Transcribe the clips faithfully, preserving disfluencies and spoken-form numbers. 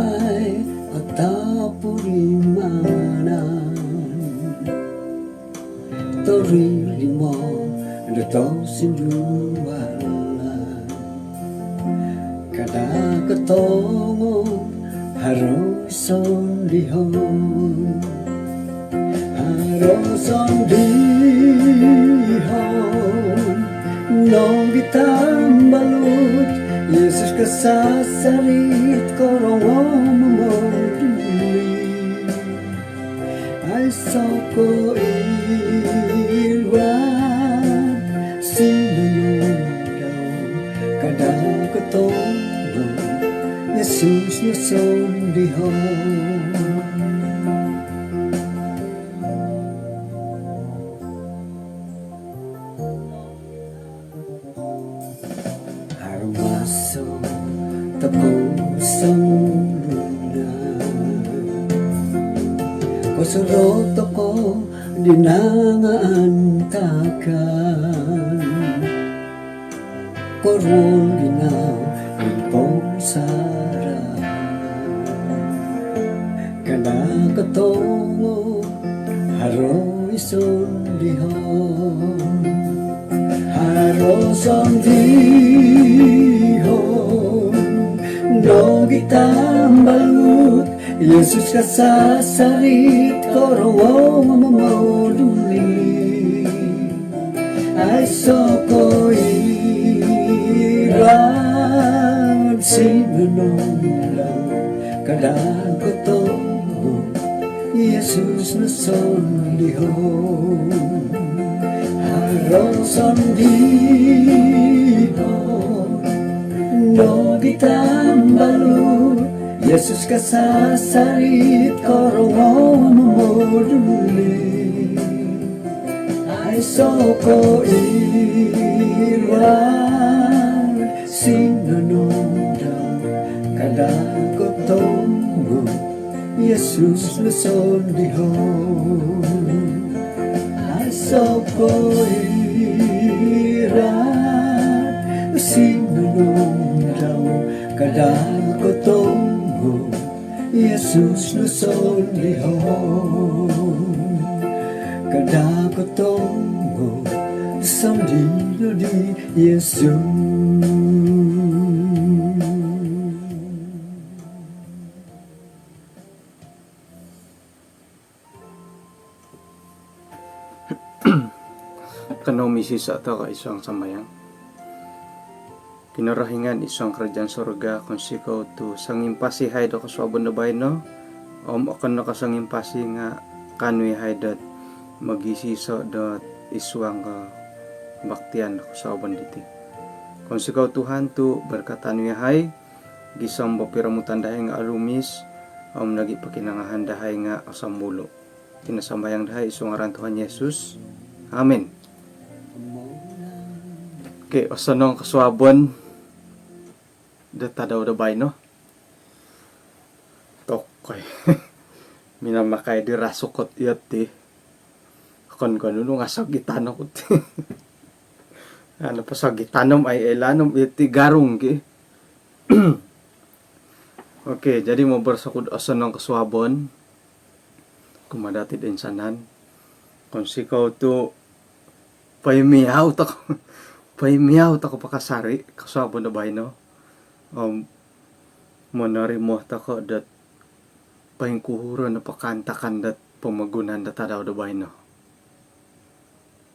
Ai atau purimanan, tori limo do tosindualan. Kada kotongo haro sondihon, haro sondihon nogi tambalut. Yesus kasasarit korongou momoduli. Aiso ko iluan sinonondau, kada kotongo Yesus no sondihon. Haro maso tokou songulun, kosorou tokou di nangaantakan, koruol ginau di pomusarahan. Kada kotongo haro i sondihon, haro sondihon nogi tambalut. Yesus kasasarit korongou momoduli. Aiso ko iluan sinonondau, kada kotongo Yesus no sondihon. Haro sondihon nogi tambalut. Yesus kasasarit korongou momoduli. Aiso ko iluan sinonondau, kada kotongo Yesus no sondihon. Aiso ko iluan sinonondau, kada kotongo Yesus no sondihon. Kada kotongo sondihon di Yesus. Kanou misiso tokou id suang sambayang. Kinorohingan id suang kerajaan sorga, kounsikou tu songimpasihai do kosuabon do baino, om okon no ko songimpasi nga kaanu ihai dot mogisiso dot id suang kebaktian do kosuabon diti. Kounsikou Tuhan tu berkatan ihai, gisom bo piromutan dahai nga olumis, om nogi pokinongohon dahai nga osombulu. Iti no sambayang dahai id suang ngaran Tuhan Yesus. Amin. Okey, osonong kosuabon do tadau do baino. Tokoi. Minamakai di rasuk ot iyo ti. Okon ko nunu nga sogitan oku ti. Anu po sogitan om ai oilaan om iyo ti garung ki. Okey, jadi moboros oku do osonong kosuabon kumaa dati do insanan. Kounsikou tu poimiau tokou, poimiau tokou pakasari kosuabon do baino. Om monorimo tokou dot poingkuro nopo kaantakan dot pomogunan do tadau do baino.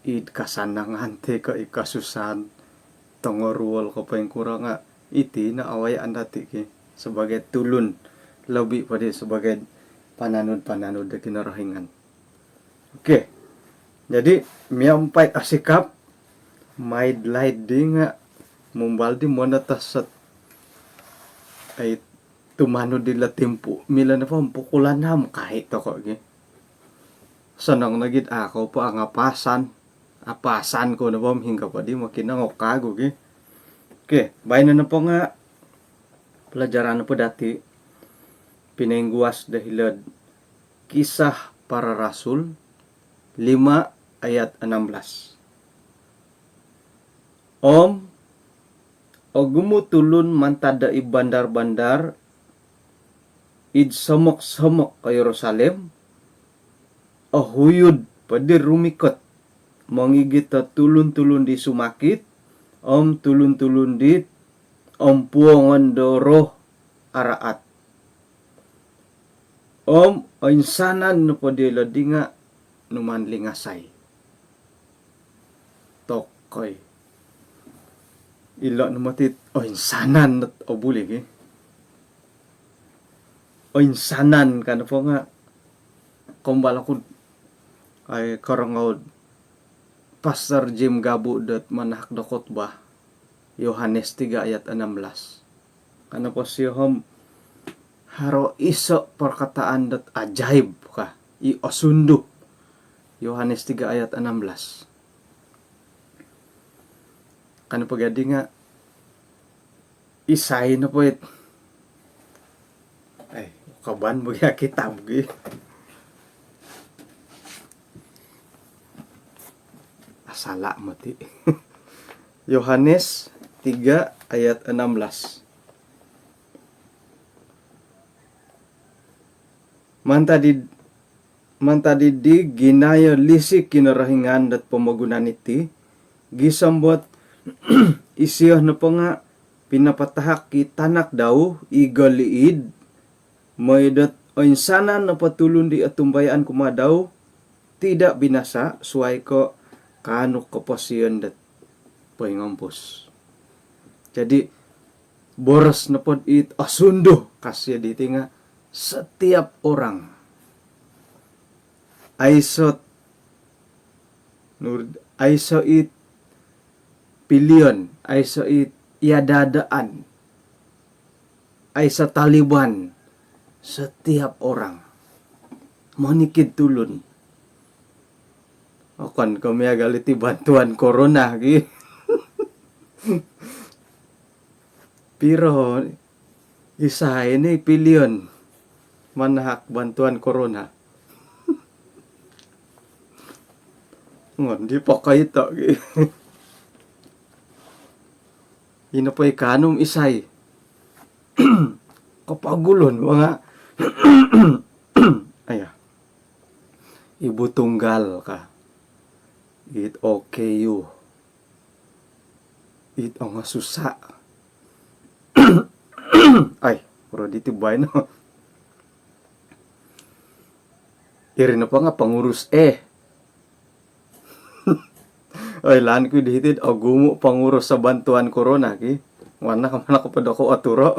Id kasanangan toi ko id kasusahan, tongoruol ko poingkuro nga iti no awayaan dati ki sebagai tulun, lobi po di sebagai pananud-pananud do Kinorohingan. Okey. Jadi miampai asikap, maid-laid di nga mumbal di monotos ot ai tumanud dilo timpu. Milo nopo pukul anam kai tokou ki. Sonong nogi do au kou po angapasan. Apasan kou nopo om hinggo po di mokinongou kagu ki. Okey, baino nopo nga pelajaran nopo dati pinoingguas do hilo'd Kisah Para Rasul lima ayat enam belas. Om ogumu tulun mantad do id bandar-bandar id somok-somok o Yorusalim, ohuyud po di rumikot mongigit o tulun-tulun di sumakit, om tulun-tulun di ompuongon do roh araat. Om oinsanan nopo diolo di nga' numaan lingasai. Tokoi. Ilo' no moti' oinsanan not obuli ki. Oinsanan ka nopo nga' kombal oku'd ai korongou'd Pastor Jim Gabu dot manahak do khotbah, Yohanes tiga ayat enam belas. Ka nopo sio om haro iso' perkataan dot ajaib ka, i osundu. Yohanes tiga ayat enam belas. Ka nopo gia di nga' isai nopo it, ai, kaban bo gia kitab gi. Asala' moti'. Yohanes tiga ayat enam belas. Mantad id, mantad iddi ginayo lisi Kinorohingan dot pomogunan iti, gisom dot isio nopo nga' pinapatahak i tanak dau i goliid, moi dot oinsanan nopo tulun di otumbayaan kumaa dau tidak binasa, suwai ko' kaanu koposion dot poingompus. Jadi, boros nopo dit osundu ka sio diti nga' setiap orang. Aiso' nur, aiso' it pilion, aiso' it iada-adaan, aiso' taliban, setiap orang. Monikid tulun. Okon ko' miagal iti bantuan korona gi. Piro isai ni pilion manahak bantuan korona? Ngondi po koito gi. Ino po i kaanu om isai. Kopogulun manga, aya, ibu tunggal ka. It O K U. It ongosusa'. Ai, kuro diti baino. Iri nopo nga' pengurus E. Oilaan ku di hiti'd ogumu' pengurus sa bantuan korona ki. Wana ka mana ko podo ko aturo'.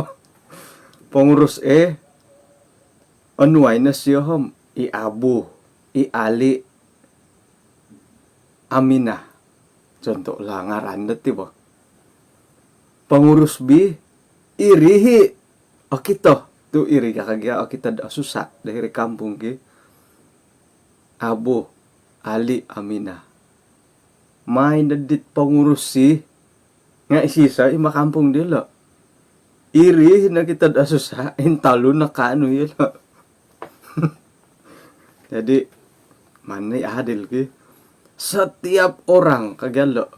Pengurus E, onuai no sio om i Abu, i Ali, Aminah. Contoh lah ngaran dot ti bo. Pengurus B, iri i okito. Tu' iri ka gia okito do susa' do hiri kampung ki. Abu, Ali, Aminah. Main do dit pengurus C, nga' isiso i makampung dilo'. Iri no kito do susa', intalu no kaanu ilo'. Jadi, mana adil ki. Setiap orang ka gia lo'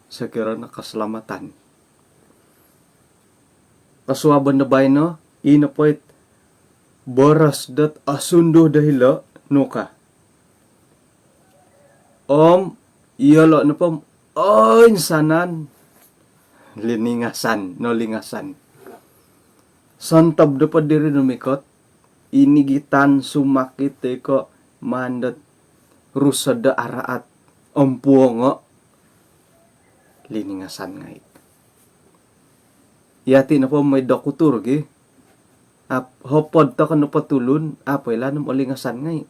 sokiro no keselamatan. Kosuabon do baino, ino po it boros dot osundu do hilo' nu ka. Om iyolo' nopo om oinsanan, liningasan, nolingasan. Sontob nopo diri numikot, inigitan, sumakit toi ko' maan dot rusod do araat, ompuongo', liningasan ngai'. Iyati' nopo moi dokutur gi, ap-, hopod toko nopo tulun, a' po ilaan om olingasan ngai'.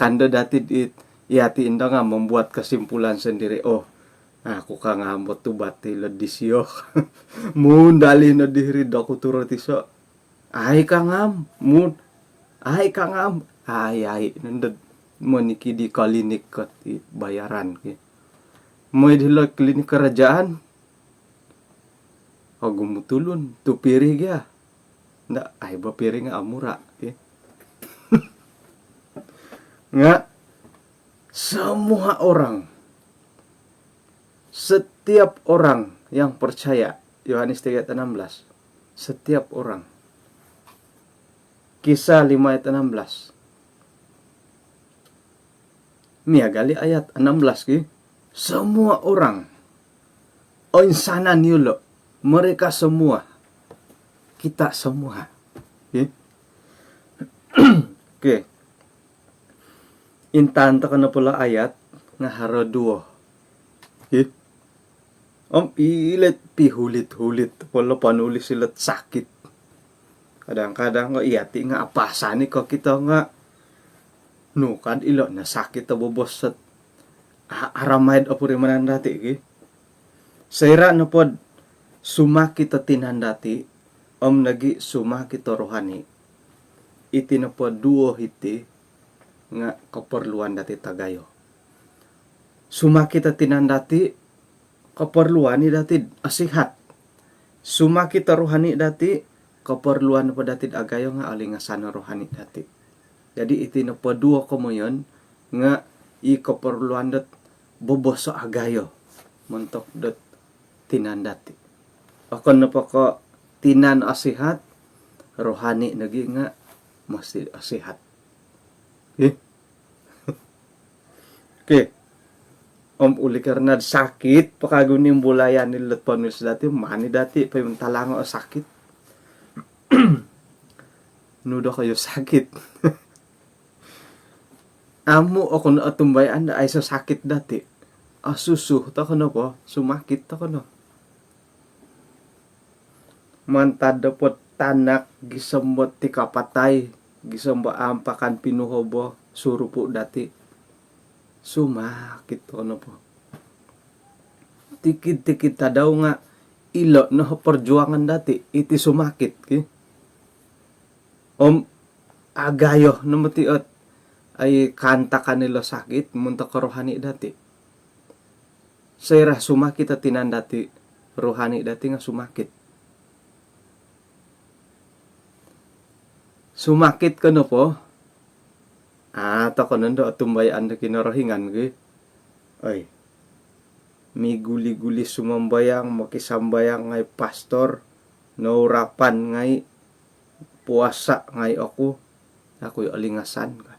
Kando dati'd it, iyati' indo nga' membuat kesimpulan sendiri, oh, aku ka nga' motubat ilo'd disio. Mundalih no diri dokutur tiso'. Ai ka nga' om, mud, ai ka nga' om, ai, ai, nondo'd monikid di klinik kot i bayaran ki. Moi dilo' klinik kerajaan, ogumu' tulun, tu' piri gia. Nda', ai bo piri nga' amura' ki. Nga' semua orang, setiap orang yang percaya, Yohanes tiga ayat enam belas, setiap orang. Kisah lima ayat enam belas. Miagal i ayat enam belas ki. Semua orang. Oinsanan yolo. Mereka semua. Kita semua. Ki. Oke. Intangan toko no pula ayat nga haro duo. Ki. Om ilo pihulit-hulit pula panulis ilo sakit. Kadang-kadang ko iyati nga apasani ko kito nga nu kad ilo no sakit o bobos ot a-, aramai do purimanan dati ki. Soira nopo do sumakit o tinan dati om nogi sumakit o rohani. Iti nopo duo hiti nga keperluan dati tagayo. Sumakit o tinan dati, keperluan i dati do sihat. Sumakit o rohani dati, keperluan po dati do agayo nga olingasan o rohani dati. Jadi iti nopo duo komoyon nga i keperluan dot bobos o agayo montok dot tinan dati. Okon nopo ko tinan osihat, rohani nogi nga mesti osihat. Eh? Oke. Om oleh kerana sakit po kagu nimbulayan ilo ponulis dati, mani dati pointalango sakit. Nu dokoyu sakit? Amu oku no otumbayaan do aiso sakit dati. Osusu toko no po, sumakit toko no. Mantad do po tanak gisom do tikapatai, gisom do ampakan pinuhobo, surupu dati. Sumakit toko no po. Tikid-tikid tadau nga ilo no perjuangan dati, iti sumakit ki. Om agayo no moti ot ai kaantakan ilo sakit montok rohani dati. Soira sumakit o tinan dati, rohani dati nga sumakit. Sumakit ko nopo, a, toko nondo otumbayaan do Kinorohingan ki. Oi. Miguli-guli sumambayang, mokisambayang ngai pastor, nourapan ngai, puasa ngai oku, oku i olingasan ka.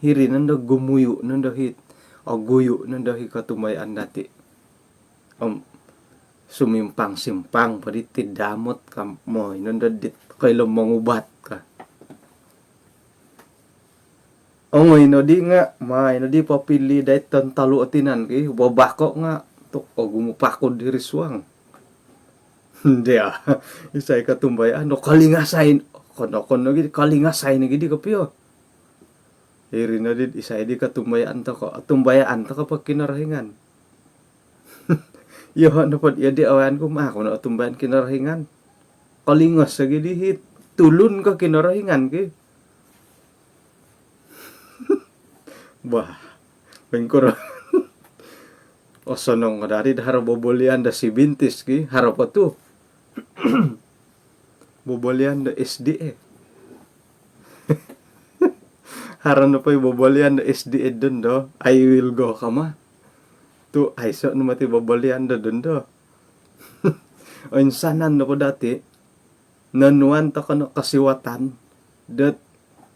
Hiri nondo gumuyu nondo hit, oguyu nondo hi kotumbayaan dati. Om sumimpang-simpang po di ti damot ka, moi nondo dit koilo mongubat ka. Ongoi nodi nga, mai nodi popili dai tontolu o tinan ki, bobako nga, tuk, ogumu pakud hiri suang. Dia, isai kotumbayaan do kolingasai, kono-kono gi kolingasai nogi di kopio. Iri nodi isai di kotumbayaan toko, tumbayaan toko po Kinorohingan. Iyo nopo iyo di awaan ku, ma, aku no otumbayaan Kinorohingan. Kolingos lagi di hit, tulun ko Kinorohingan ki. Bah, pengkuro. Osonong dari do haro bobolian do si bintis ki, haro po tu. Bobolian do S D A. Haro nopo i bobolian do S D A dondo, I will go kama. Tu aiso no moti bobolian do dondo. Oinsanan nopo dati, nonuan toko no kosiwatan dot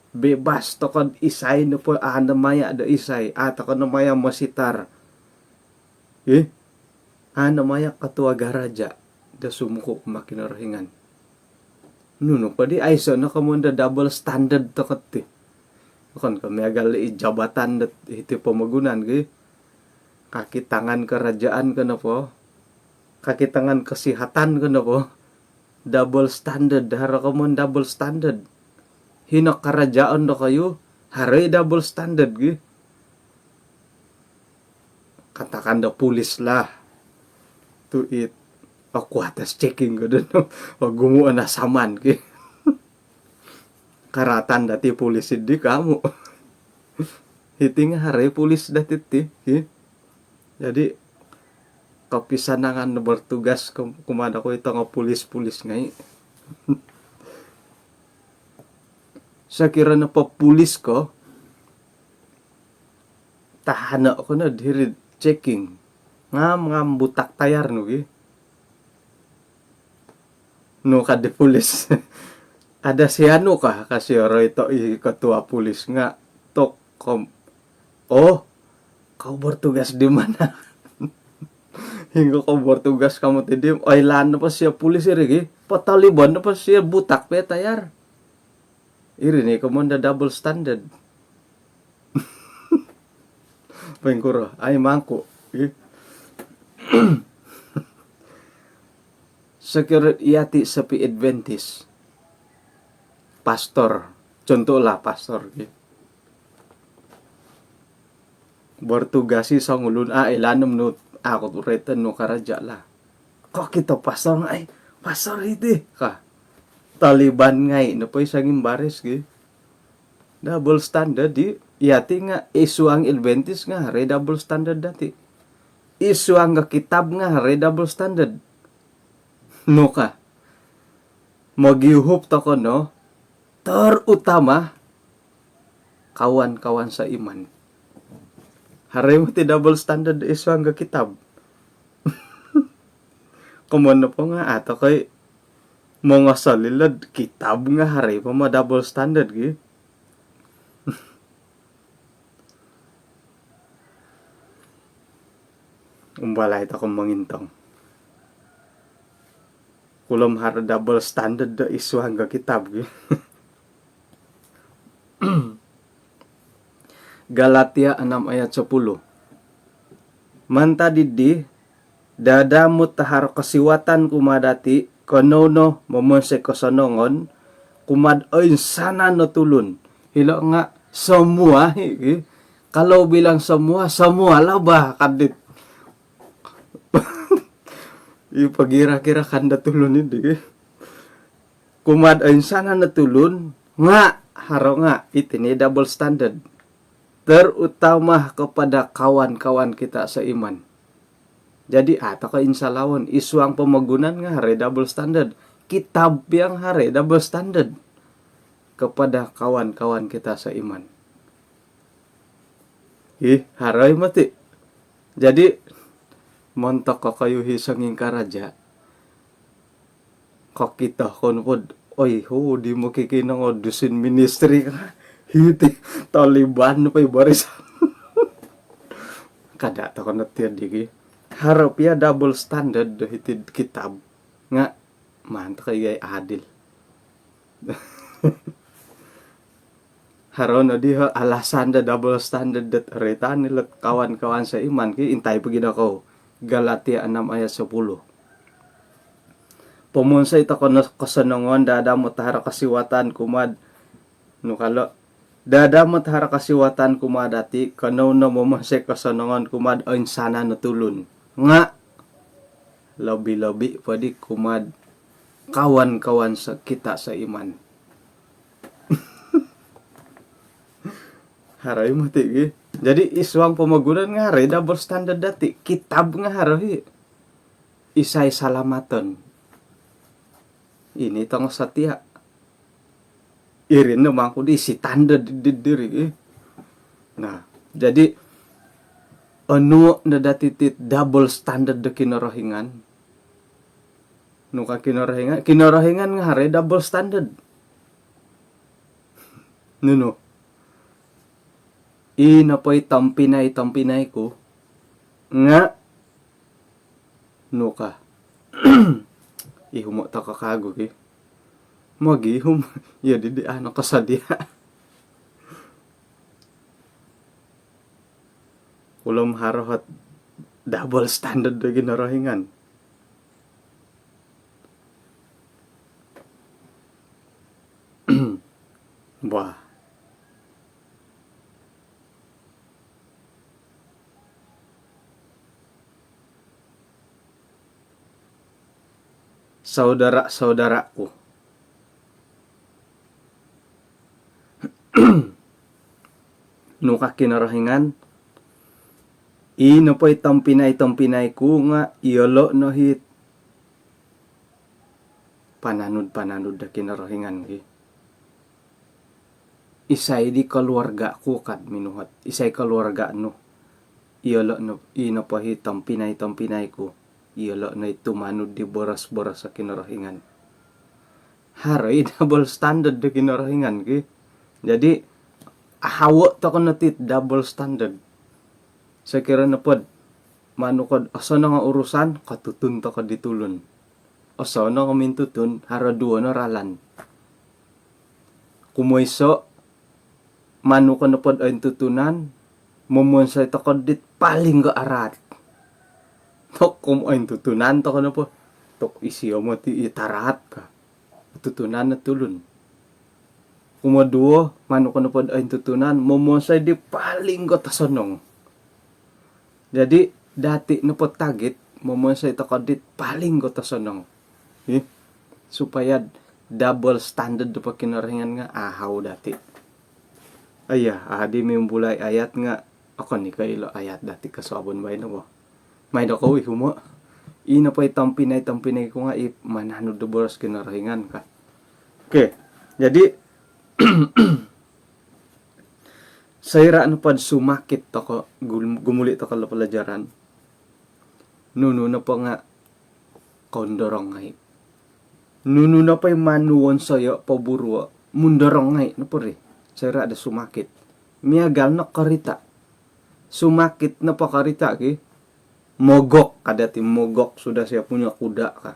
bebas toko do isai nopo, a, no maya do isai, a, toko no maya mositar. Ih, a, no maya ketua garaja do sumuku kumaa Kinorohingan. Nunu po di aiso no komoyon do double standard toko ti. Okon ko miagal i jabatan dot hiti pomogunan ki. Kaki tangan kerajaan ko nopo, kaki tangan kesihatan ko nopo. Double standard, haro komoyon double standard. Hino kerajaan dokoyu, haro i double standard gi. Katakan do polis lah. Tu it, oku atas checking ko dondo. Ogumu o nasaman ki. Karatan dati polis di kamu. Hiti nga haro i polis dati ti ki. Jadi, kopisanangan do bertugas ko, kumaa dokoyu tongo polis-polis ngai. Sokiro nopo polis ko, tahano ko no diri checking. Ngam-ngam butak tayar nu gi. Nu ka di polis. Ada si anu kah, ka sio roito i ketua polis nga, tok kom-, "Oh, kau bertugas di mana? Hinggo kau bertugas kamu ti di?" Oilaan nopo sio polis iri gi, potolibon nopo sio butak po tayar. Iri ni komoyon do double standard. Poingkuro, ai mangku. Ih. Sokiro yati sepi Adventist. Pastor. Contohlah pastor, ki. Bertugas i songulun, a, oilaan nu, a, ko tu reten nu karaja lah. Kokito pastor nga, "Ai, pastor iti," ka. Taliban ngai nopo i sangimbaris, ki. Double standard di, yati nga id suang Adventist nga haro i double standard dati. Id suang do kitab nga haro i double standard. Nu ka. Mogiuhup tokou no, terutama kawan-kawan seiman. Haro i moti double standard id suang do kitab. Komoyon nopo nga, a, tokou i mongosol ilo'd kitab nga haro i po ma double standard, ki. Umbalai tokou mongintong. Kulom haro double standard do id suang do kitab, ki. Galatia enam ayat sepuluh. Mantad diri, dadamot haro kosiwatan kumaa dati, kanou no momonsoi kosonongon kumaa toinsanan o tulun. Hilo nga semua i, ki. Kalau bilang semua, semua lah bah kadit. I pogirak-irakan do tulun i di, ki. Kumaa toinsanan o tulun nga haro nga, iti ni double standard. Terutama kepada kawan-kawan kita seiman. Jadi, a, tokou insan lawan, id suang pomogunan nga haro i double standard. Kitab pia nga haro i double standard kepada kawan-kawan kita seiman. Ih, haro i moti. Jadi, montok kokoyu i songingkaraja, kokito kou nopo, "Oi, ho, di mokikinongou do Dusun Ministry ka. Hiti Taliban po i barisan." Kada tokou no tiodi, ki. Haro pia double standard do hiti kitab. Nga maan tokou i adil. Haro no di ho alasan do double standard dot roitan ilo'd kawan-kawan seiman, ki. Intai pogi dokoyu. Galatia enam ayat sepuluh. Pomonsoi tokou no kosonongon, dadamot haro kosiwatan kumaa, nu ka lo, dadamot haro kosiwatan kumaa dati, kanou no momonsoi kosonongon kumaa toinsanan o tulun. Nga lobi-lobi po di kumaa kawan-kawan se-, kita seiman. Haro i moti, ki. Jadi, id suang pomogunan nga haro i double standard dati. Kitab nga haro i. Isai salamaton? Ini tongo setia. Iri no mangku di standard di diri, ki. Nah, jadi, onuo no dati ti double standard do Kinorohingan. Nu ka Kinorohingan, Kinorohingan nga haro i double standard. Nunu. I nopo i tompinai-tompinai ku nga, nu ka. Ihumo tokou kagu, ki. Mogihum. Iyo di, di, a, nokosodia. Kulom haro ot double standard do Kinorohingan. Bah. Saudara-saudaraku. Nu ka Kinorohingan, i nopo i tompinai-tompinai ku nga iyolo no it pananud-pananud do Kinorohingan, ki. Isai di keluarga ku kad minuhot. Isai keluarga nu. Iyolo no, i nopo i tompinai-tompinai ku. Iyolo no i tumanud di boros-boros do Kinorohingan. Haro i double standard do Kinorohingan ki. Jadi, ahawo' toko' no ti double standard. Sokiro nopod manu kod osonong o urusan, kotutun toko' di tulun. Osonong o mintutun, haro duo no ralan. Kumoiso', manu ko nopod ointutunan, momonsoi toko' dit paling ko araat. Tok, kom ointutunan toko' nopo, tok, isio moti i taraat ka. Tutunan no tulun. Kumoduo, manu ko nopod ointutunan, momonsoi di paling ko tosonong. Jadi, dati' nopo target, momonsoi toko' dit paling ko tosonong. Ih, supaya double standard do Kinorohingan nga' ahau dati'. Aiya, adi mimbulai ayat nga', okon i' ko' ilo ayat dati' kosuabon baino bo. Mai dokou ihumo'. Ino po i tompinai-tompinai ku nga' i mananud do boros Kinorohingan ka. Okey, jadi, soira' nopod sumakit toko', gul-, gumuli' toko' lo palajaran, nunu nopo nga' koundorong ngai'. Nunu nopo i manu wonsoyo' poburuo', mundorong ngai' nopo ri. Soira' do sumakit. Miagal no korita'. Sumakit nopo korita' ki, mogok ka dati', mogok sudah saya punya kuda ka.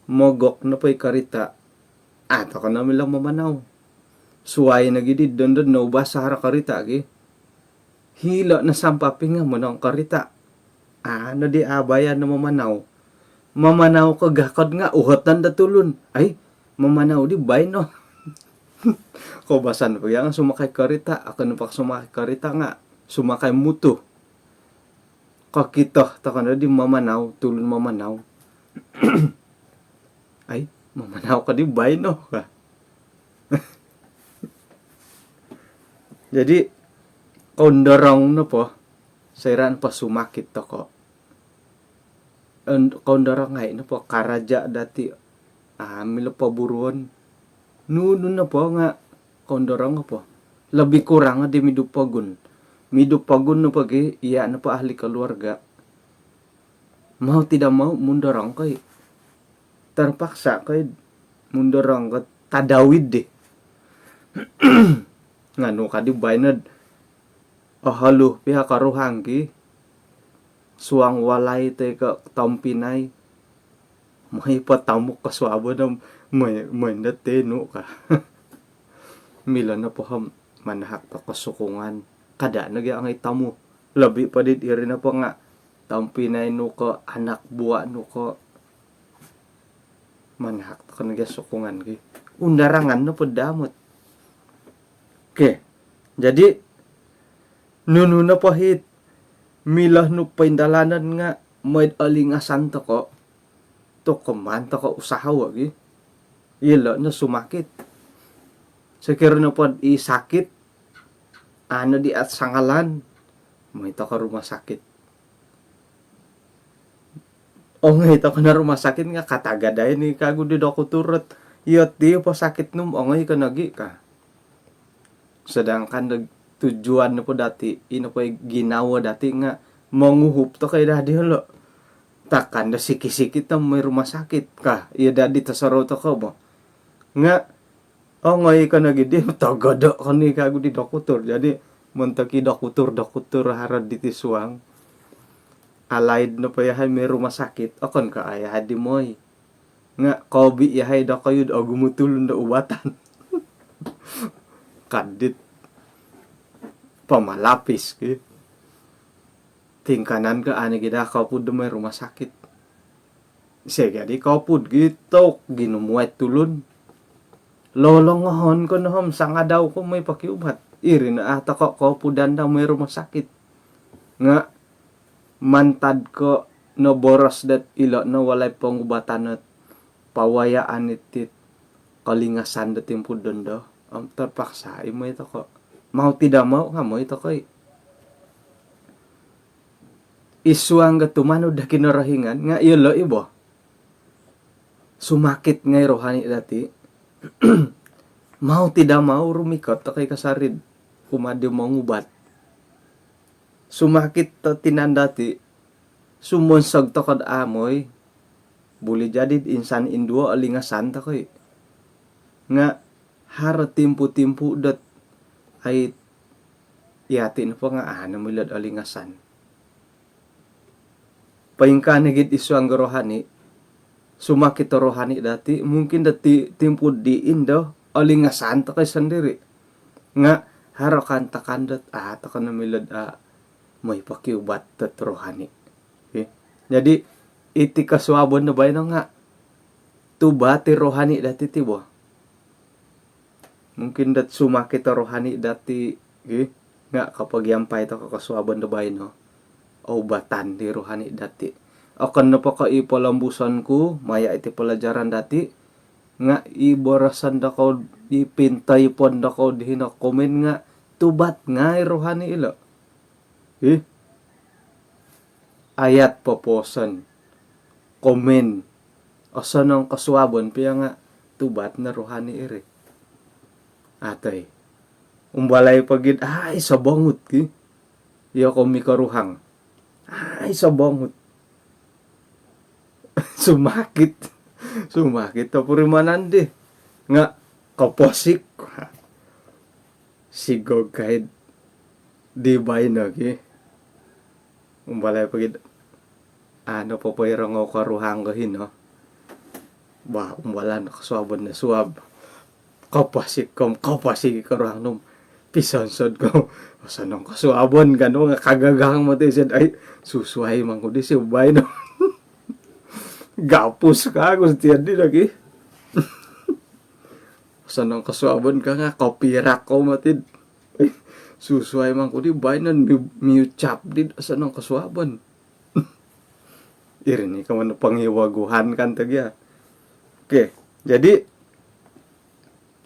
Mogok nopo i korita', a' toko' no milo mamanau. Suwai nogi di dondo noubas o haro korita' ki. Hilo' no sampaping nga' monong korita'. A' nodi abayan no mamanau. Mamanau ko gakod nga' uhoton do tulun. Ai, mamanau di baino. Koubasan po iya nga' sumakai korita'. Okon nopo ko' sumakai korita' nga' sumakai mutu. Kokito toko' no di mamanau, tulun mamanau. Ai, mamanau ko di baino ka. Jadi, koundorong nopo, soira' nopo sumakit toko'. Koundorong ngai' nopo karaja' dati', a' milo poburuon. Nunu nopo nga' koundorong nopo. Lebih kurang di midu pogun. Midu pogun nopo gi, iya' nopo ahli keluarga. Mau tidak mau, mundorong ko i'. Terpaksa ko i' mundorong ko tadau iddi. Nga' nu ka di baino'd oholu pia koruhang ki. Suang walai toi ko' tompinai. Moi po tamuk kosuabon om moi, moi ndo tenu ka. Milo nopo om manahak toko' sokongan. Kada' nogi ongoi tamu. Lobi po dit iri nopo nga' tompinai nu ko', anak buah nu ko'. Manahak toko' nogi sokongan ki. Undarangan nopo damot. Okey. Jadi, nunu nopo hit milo nu poindalanon nga' moi'd olingasan toko', toko' maan toko' usahawo' gi. Ilo' no sumakit. Sokiro nopod i sakit, a' nodi at sangalan, moi toko' rumah sakit. Ongoi toko' no rumah sakit nga' katagadai ni kagu di dokutur ot, iyo ti po sakit nu om ongoi ko nogi ka. Sedangkan do tujuan nopo dati', ino po i ginawo dati' nga' monguhup toko' i dadi olo'. Takkan do sikit-sikit om moi rumah sakit ka, iyo dadi tosorou toko' bo. Nga' ongoi ko nogi di, togodo' ko ni kagu di dokutur. Jadi, montok i dokutur-dokutur haro diti suang, alaid nopo yahai moi rumah sakit, okon ko' a' yahai di moi. Nga' kobi' yahai dokoyu'd ogumu tulun do ubatan. Kadit pamalapis ki. Tingkanan ko' a' nogi daa kopud do moi rumah sakit. Sia jadi kopud gi tok, ginumuai tulun. Lolongohon ko no om sangadau ko moi pokiubat. Iri no a' toko' kopudan daa moi rumah sakit. Nga' mantad ko' noboros dot ilo' no walai pongubatan ot pawayaan iti't kolingasan do timpu dondo, om terpaksa i moi toko'. Mau tidak mau nga' moi toko' i'. I suang ga tumanud do Kinorohingan nga' iyolo' i bo. Sumakit ngai' rohani dati'. Mau tidak mau rumikot toko' i kasari'd kumaa di mongubat. Sumakit o tinan dati', sumonsog toko'd a' moi, buli jadi'd insan induo olingasan toko' i'. Nga' haro timpu-timpu dot ai, iyati' nopo nga' a' no milo'd olingasan. Poingkaa nogi'd id suang do rohani, sumakit o rohani dati', mungkin dati' timpu dii indo olingasan toko' i sondiri'. Nga' haro kaantakan dot a' toko' no milo'd a' moi pokiubat dot rohani. Okey. Jadi iti kosuabon do baino nga' tubat i rohani dati' ti bo. Mungkin dot sumakit o rohani dati', gi, nga' kopogiampai toko' kosuabon do baino, oubatan di rohani dati'. Okon nopo ko' i polombuson ku maya' iti palajaran dati', nga' i boroson dokou, i pintoipon dokou di hino komen nga' tubat ngai' rohani ilo'. Ih. Ayat popooson, komen, osonong kosuabon pia nga' tubat no rohani iri. Atoi. Umbalai pogi'd, ai, sobongut ki. Iyokou mikoruhang. Ai, sobongut. Sumakit. Sumakit topurimanan di. Nga' koposik. Sigog kai'd di baino ki. Umbalai pogi'd, anu, popoirongou koruhang ko hino. Bah, umbalan kosuabon no suab. Koposik kom, koposik koruhang nu om pisonsod ko. Osonong kosuabon kan, nga' kagagang moti sed, ai, susuai mangku di si baino. Gapus ka aku setian di lagi. Osonong kosuabon ka nga' kopirak ko moti. Susuai mangku di baino mi-, miucap di osonong kosuabon. Iri ni kaman pangiwaguhan kan tagi ya. Okey, jadi,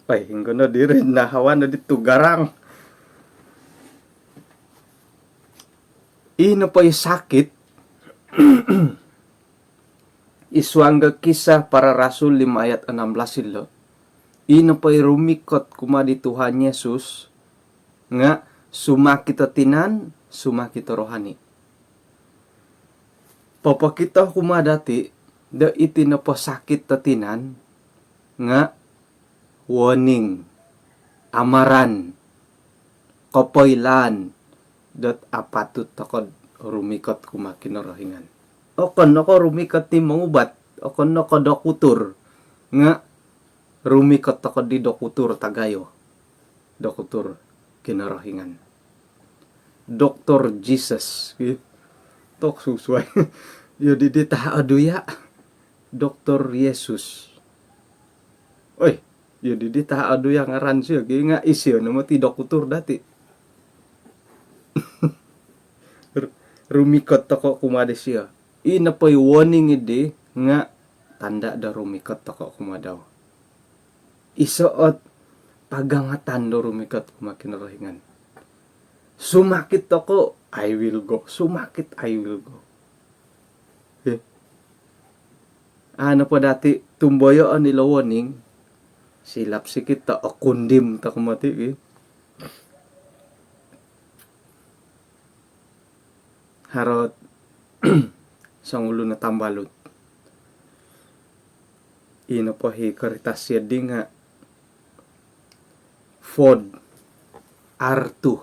ai, ingkono diri nahawan di tugarang. Ino po i sakit, id suang do Kisah Para Rasul lima ayat enam belas ilo'. Ino po i rumikot kumaa di Tuhan Yesus, nga' sumakit o tinan, sumakit o rohani. Popokito kumaa dati' do iti nopo sakit o tinan nga' warning, amaran, kopoilaan dot apatut toko'd rumikot kumaa Kinorohingan. Okon no ko' rumikot di mongubat, okon no ko' dokutur, nga' rumikot toko' di dokutur tagayo, dokutur Kinorohingan. Doktor Jesus, ki. Tok susuai. Iyo didi taha' oduya'. Doktor Yesus. Oi, iyo didi taha' oduya' ngaran sio, ki, nga' isio no moti dokutur dati'. Ru-, rumikot toko' kumaa disio. Ino po i warning iddi nga' tanda' do rumikot toko' kumaa dau. Iso' ot pagangatan do rumikot kumaa Kinorohingan. Sumakit toko', I will go. Sumakit, I will go. Heh. Anu po dati' tumboyoon ilo warning, silap sikit toko', okundim toko' moti, ki. Haro ot songulun o tambalut. Ino po i korita' sio di nga' Ford R two.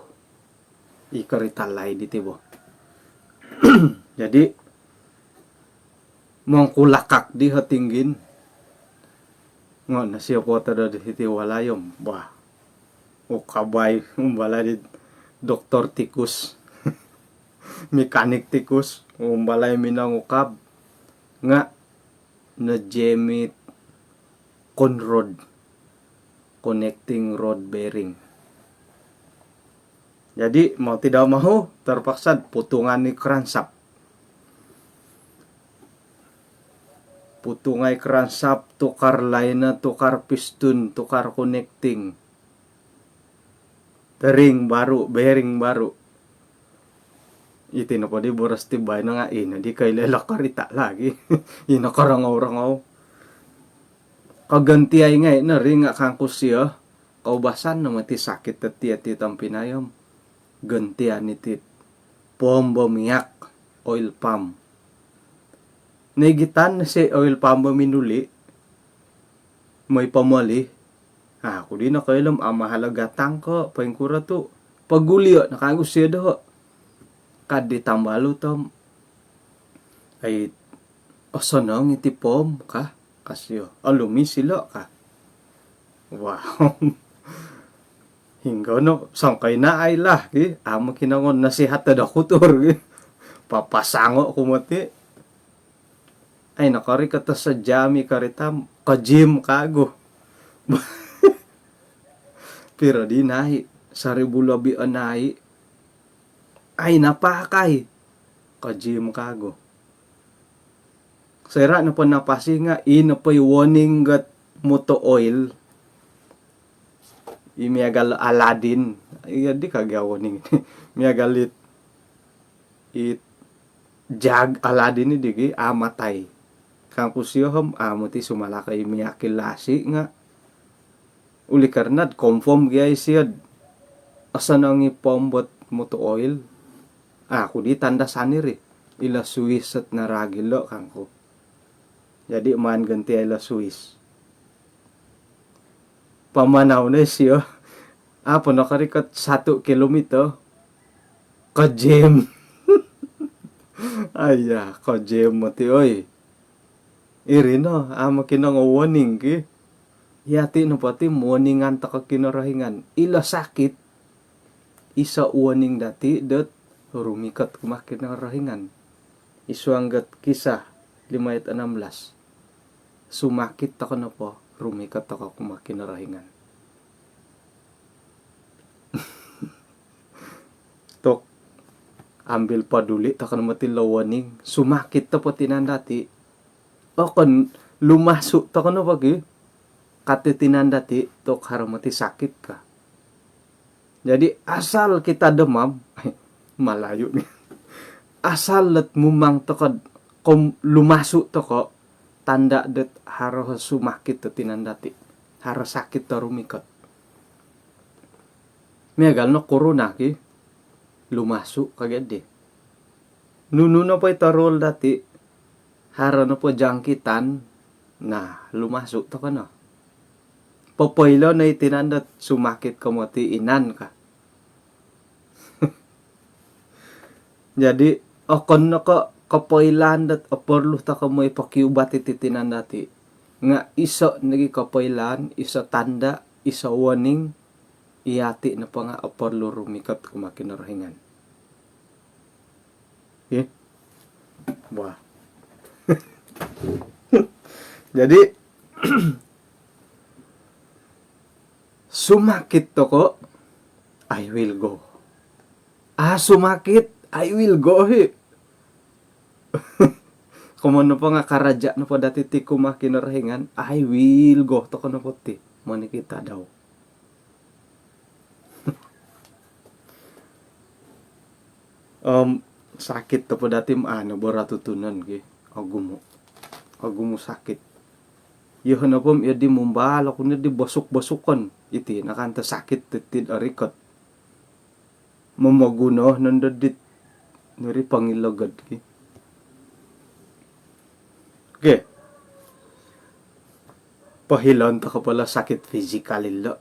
I korita' laid iti bo. Jadi, mongkulakak di ho tinggin. Ngo' no sio po todo di hiti walai om, bah, ukabai, umbalai di doktor tikus. Mekanik tikus, umbalai minongukab. Nga' nojemit kon rod, connecting rod bearing. Jadi, mau tidak mau, terpaksa potungan i keransap. Potungai keransap, tukar liner, tukar piston, tukar connecting. Bearing baru, bearing baru. Iti nopo di boros ti baino nga' ino di koilo-ilo korita' lagi. Ino korongou-rongou. Kogontiai ngai' no ri nga' kangku sio, koubasan no moti sakit dot iti tompinai om gontian iti pom bo minyak, oil pump. Noigitan no si oil pump bo minuli', moi pomoli', Aku di nokoilo om amahal o gatang ko poingkuro tu pogulio no kagu sio doho. Kadi tambalut om, ai, osonong iti pom ka, ka sio. Olumis ilo ka. Wah. Hinggo no songkoi na ai lah ki. Amo kinongon nasihat do doktor ki. Papasango ku moti. Ai, nokorikot o sejam i karita om ko-gym kagu. Piro di nai? Saribu lobi o nai. Ai, napakai. Ko-gym kagu. Soira nopo napasi nga i nopo i warning dot motor oil. I miagal Aladin. Iya di kagi warning. Miagal it, it jag Aladin i digi, a, matai. Kangku sio om, a, moti sumalaka i miagal lasi nga. Oleh karena confirm gia i sio. Osonong i pom dot motor oil. Aku di tanda sandiri. Ilo suis dot naragi lo kangku. Jadi maan ganti ilo suis. Pamanau no sio. Apo nokorikot satu kilometer. Ko-gym. Aiya, ko-gym moti oi. Iri no, amo kinongo warning ki. Yati nopo ti warningan toko Kinorohingan. Ilo sakit. Iso warning dati dot rumikot kumaa Kinorohingan. Id suang dot Kisah lima ayat enam belas. Sumakit toko nopo, rumikot toko kumaa Kinorohingan. Tu ambil peduli toko no moti lo warning. Sumakit nopo tinan dati. Okon, lumasu toko nopo ki. Kati tinan dati tu haro moti sakit ka. Jadi, asal kita demam, Malayu ni. Asal dot mumang toko, kom-, lumasu toko, tanda dot haro sumakit do tinan dati. Haro sakit do rumikot. Miagal no corona ki, lumasu kagi di. Nunu nopo i toruol dati, haro nopo jangkitan, nah, lumasu toko no. Popoilo no i tinan dot sumakit ko moti inan ka. Jadi, okon no ko kopoilaan dot oporlu toko moi pokiubat iti tinan dati. Nga iso nogi kopoilaan, iso tanda, iso warning, i yati nopo nga oporlu rumikot kumaa Kinorohingan. Ih. Wah. Jadi, sumakit toko, I will go. Ah, sumakit, I will go, hi. Komoyon nopo nga karaja nopo dati ti kumaa Kinorohingan, I will go toko nopo ti. Monikita dau. Om, sakit nopo dati om, anu, bo ratutunan ki. Ogumu. Ogumu sakit. Iyo nopo om, iyo di mumbal oku ni di bosuk-bosukon. Iti, nakanto sakit ti, ti orikot. Momoguno nondo dit nuri pangilogod ki. Okey. Pohilon toko po lo sakit fizikal ilo.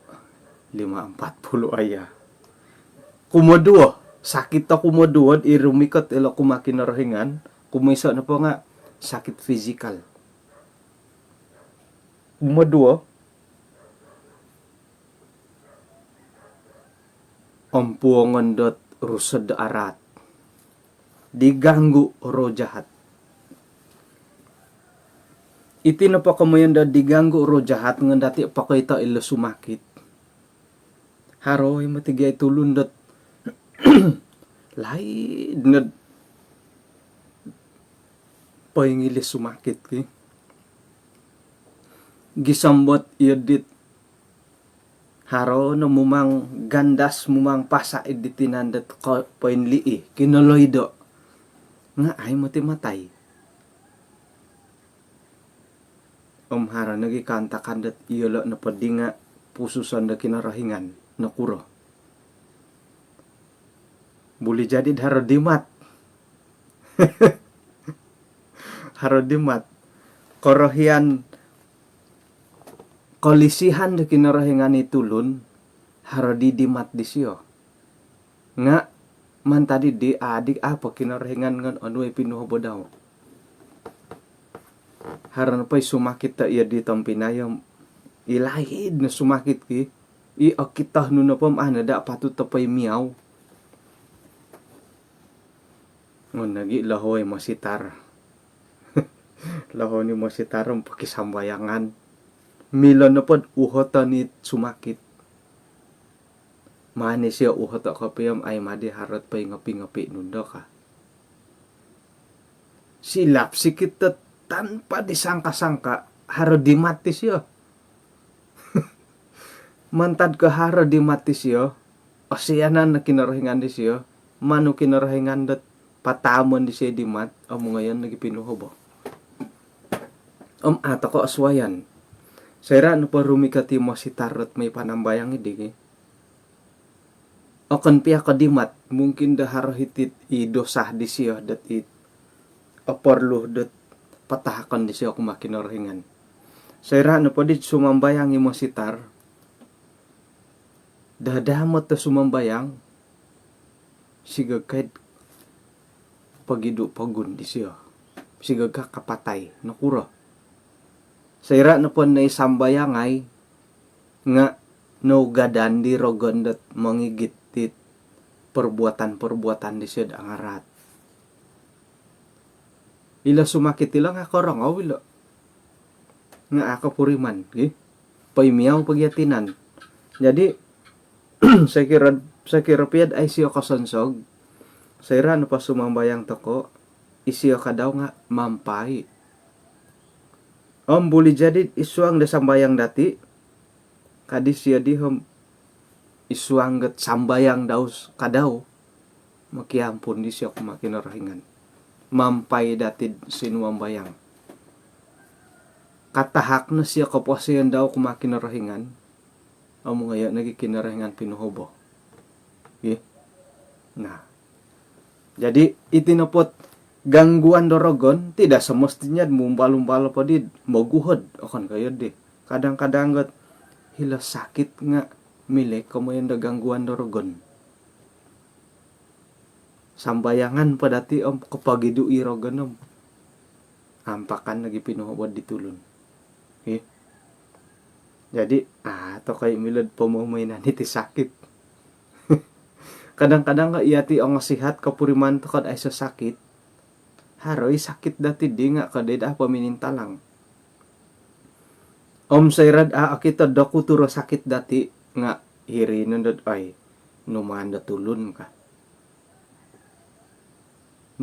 Lima empat puluh aya. Kumoduo, sakit do kumoduo i rumikot ilo kumaa Kinorohingan, kumoiso nopo nga sakit fizikal. Kumoduo, ompuongon dot rusod do araat. Diganggu roh jahat. Iti nopo komoyon do diganggu roh jahat nga dati pokoito ilo sumakit. Haro i moti gia i tulun dot laid nod poingilis sumakit ki. Gisom dot iyo dit haro no mumang gandas, mumang pasa id di tinan dot ko-, poinlii, kinoloido. Nga ai moti matai. Om haro nogi kaantakan dot iyolo nopo di nga pususon do Kinorohingan, nokuro. Buli jadi do haro dimat. Haro dimat. Korohian Kolisihan do Kinorohingan i tulun, haro di dimat disio. Nga' mantad di, adi' apo Kinorohingan ngan onuai pinuhobo dau. Haro nopo i sumakit do iyo di tompinai om, i laid no sumakit ki, i okito nu nopo om a' no daa patut do poimiau. Ngon nogi' lohoi mositar. Lohoi ni mositar om pokisambayangan. Milo nopod uhoton i sumakit. Maan isio uhoto' kopio om ai madi harot poingopi-ngopi nu ndo ka. Silap sikit dot tanpa disangka-sangka, haro dimat isio. Mantad ko haro dimat isio, osianan no Kinorohingan disio, manu Kinorohingan dot pataamon disio dimat, om ngoyon nogi pinuhobo. Om a' toko' osuayan. Soira' nopo rumikot i mositar dot moi panambayang iddi ki, okon pia ko dimat, mungkin do haro hiti'd i dosa disio dot i oporlu dot patahakon disio kumaa Kinorohingan. Soira' nopo di sumambayang i mositar, dadamot do sumambayang, sigog kai'd pogidu' pogun disio. Sigog ka kapatai, nokuro. Soira' nopo noisambayangai, nga' nougadan di rogon dot mongigit dit perbuatan-perbuatan disio'd angaraat. Ilo sumakit ilo nga' korongou ilo. Nga' a' kopuriman, gi. Poimiau pogi o tinan. Jadi, sokiro, sokiro pia'd a' isio kosonsog, soira' nopo sumambayang toko', isio kadau nga' mampai. Om buli jadi'd isuang do sambayang dati', kadi sio di om isuang dot sambayang dau s-, kadau, mokiampun disio kumaa Kinorohingan. Mampai dati'd sinumambayang. Katahak no sio koposion dau kumaa Kinorohingan, om ngoyo' nogi Kinorohingan pinuhobo. Gi. Nah. Jadi, iti nopo't gangguan do rogon, tidak semestinya mumbal-umbal po di moguhod, okon ko' iyo di. Kadang-kadang got hilo sakit nga' milo komoyon do gangguan do rogon. Sambayangan po dati' om kopogidu' i rogon om ampakan nogi pinuhobo di tulun. Ih. Jadi, a' toko' i milo'd pomomoinan iti sakit. Kadang-kadang ko' iyati' ongosihat, kopuriman toko'd aiso sakit. Haro i sakit dati'ddi nga' kodi'd a' pominintalang. Om soira'd a' okito'd dokutur o sakit dati' nga' hiri nondo'd, oi, numaan do tulun ka.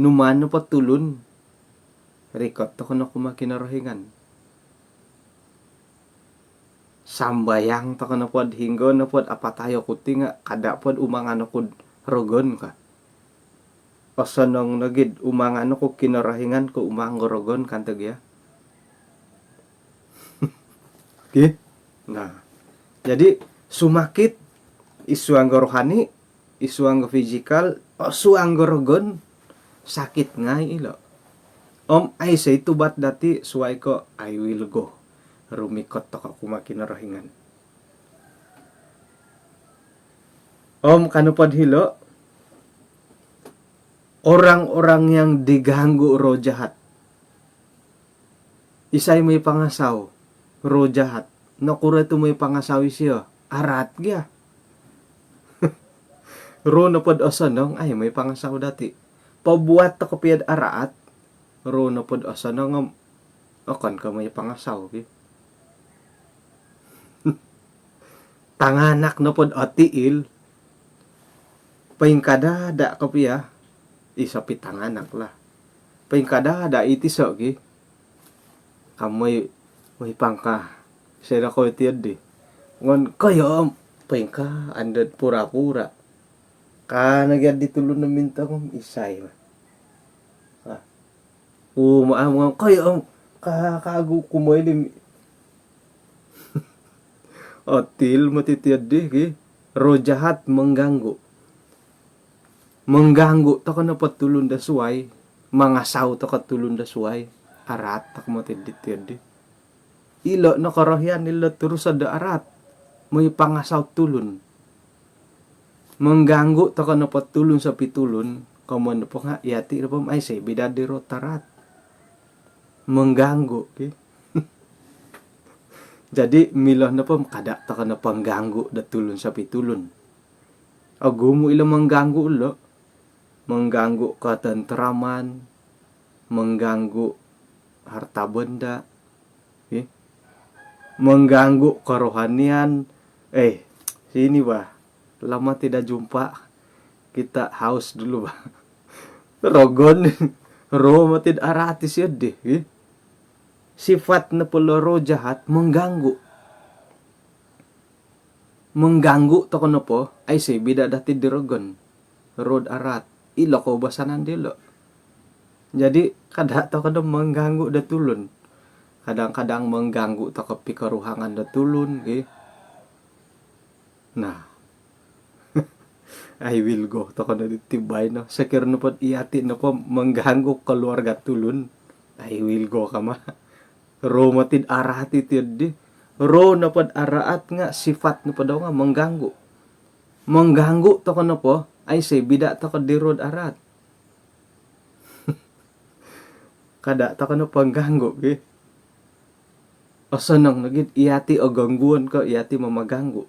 Numaan nopo tulun, rikot toko' no kumaa Kinorohingan. Sambayang toko' nopod hinggo nopod apatai oku ti nga' kada' pod umangan oku'd rogon ka. Osonong nogi'd umangan oku Kinorohingan ko' umangan do rogon kan togi' a. Okey. Nah. Jadi, sumakit, isuang do rohani, isuang do fizikal, osuang do rogon, sakit ngai' ilo'. Om aiso i tubat dati' suwai ko' I will go. Rumikot toko' kumaa Kinorohingan. Om ka nopod hilo', orang-orang yang diganggu roh jahat. Isai moi pangasau? Roh jahat. Nokuro tu moi pangasau isio? Araat gia. Roh nopod osonong, ai moi pangasau dati'. Pobuat toko' pia'd araat, roh nopod osonong om okon ko' moi pangasau ki. Tanganak nopod otiil, poingkadada' ko pia, iso pi tanganak lah. Poingkadada' iti so' ki. Ka moi, moi pangka. Sino ko iti di. Ngon koyo om, poingka, andod pura-pura. Ka nogi di tulun no mintong om, isai bah. Ah. Uma-, am-, koyo, ka-, kagu kumoilim. Otil moti tiyo di, ki. Roh jahat mengganggu. Mengganggu toko' nopo tulun do suwai, mangasau toko' tulun do suwai, araat toko' moti di tiyo di. ilo no korohian ilo turuso do araat. Moi pangasau tulun. Mengganggu toko nopo tulun sopi tulun, komoyon nopo nga iyati nopo aiso bida di roh do araat. Mengganggu, ki. Jadi milo nopo kada toko nopo mengganggu do tulun sopi tulun. Ogumu ilo mengganggu lo. Mengganggu ketenteraman, mengganggu harta benda, eh, mengganggu kerohanian. Eh, sini bah, lama tidak jumpa, kita haus dulu bah. Rogon, roh mati araat isio dih, eh. Sifat nopo lo roh jahat mengganggu. Mengganggu toko nopo, aiso bida dati di rogon. Roh do araat. Ilo koubasanan dilo. Jadi kada toko no mengganggu do tulun. Kadang-kadang mengganggu toko pikoruhangan do tulun, ki. Nah. I will go toko no diti baino. Sokiro nopo iyati nopo mengganggu keluarga tulun, I will go kama. Roh mati araat iti dih. Roh nopo do araat nga sifat nopo dau nga mengganggu. Mengganggu toko nopo, aiso bida toko di roh do araat. Kada toko no pengganggu, ki. Osonong nogi iyati o gangguan ko iyati mamaganggu.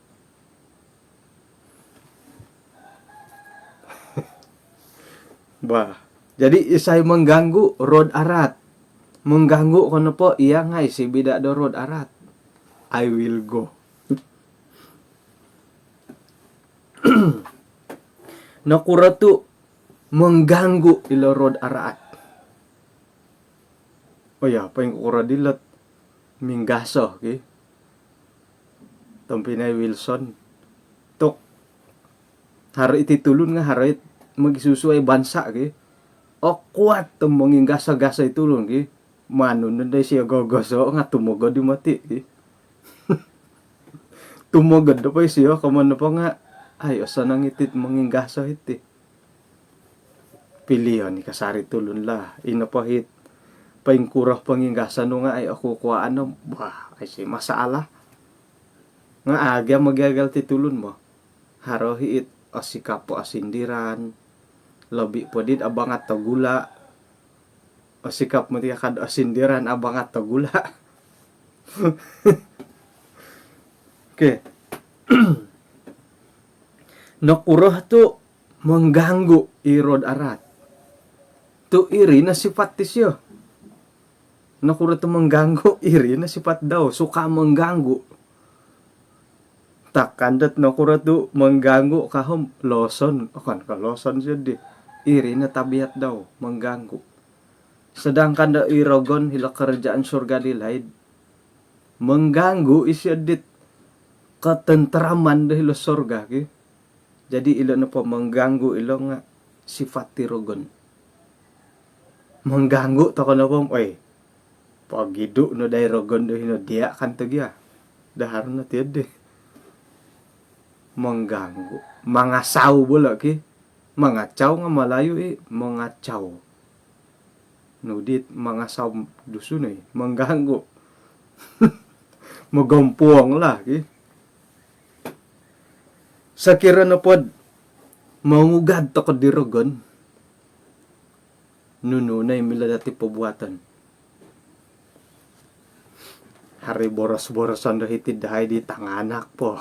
Bah, jadi isai mengganggu? Roh do araat. Mengganggu ko nopo iya nga aiso bida do roh do araat. I will go. Nokuro tu mengganggu ilo roh do araat? Oh ya, poingkuro dilo minggaso, ki. Tompinai Wilson. Tu haro iti tulun nga haro it mogisusuai bansa, ki. Okuat tu monginggaso-gaso i tulun, ki. Manu nondo isio gogoso nga tumogod i mati, ki. Tumogod nopo isio, komoyon nopo nga, ai, osonong iti monginggaso iti. Pilion i kasari tulun lah. Ino po it poingkuro ponginggaso nu nga ai oku kuaan no, bah, aiso masalah. Nga agi mogiagal ti tulun bo. Haro it osikap po osindiran. Lobi po dit abangat do gula. Osikap moti akad osindiran abangat do gula. Okey. Nokuro tu mengganggu i roh do araat? Tu iri no sifat disio. Nokuro tu mengganggu? Iri no sifat dau, suka mengganggu. Takan dot nokuro tu mengganggu ka om loson, okon ko loson sio dih. Iri no tabiat dau, mengganggu. Sedangkan do i rogon hilo kerajaan surga di laid, mengganggu isio dit ketenteraman do hilo surga, ki. Jadi ilo nopo mengganggu ilo nga sifat di rogon. Mengganggu toko nopo, oi, pogidu no dai rogon do hino dia kan tu gia. Dahar no tiodi. Mengganggu. Mangasau bolo, ki. Mangacau nga Malayu i, mengacau. Nu dit mangasau Dusun, oi, mengganggu. Mogompuong lah, ki. Sokiro nopo do mongugad toko di rogon, nunu no i milo dati pobuaton? Haro i boros-boroson do hiti dahai di tanganak po.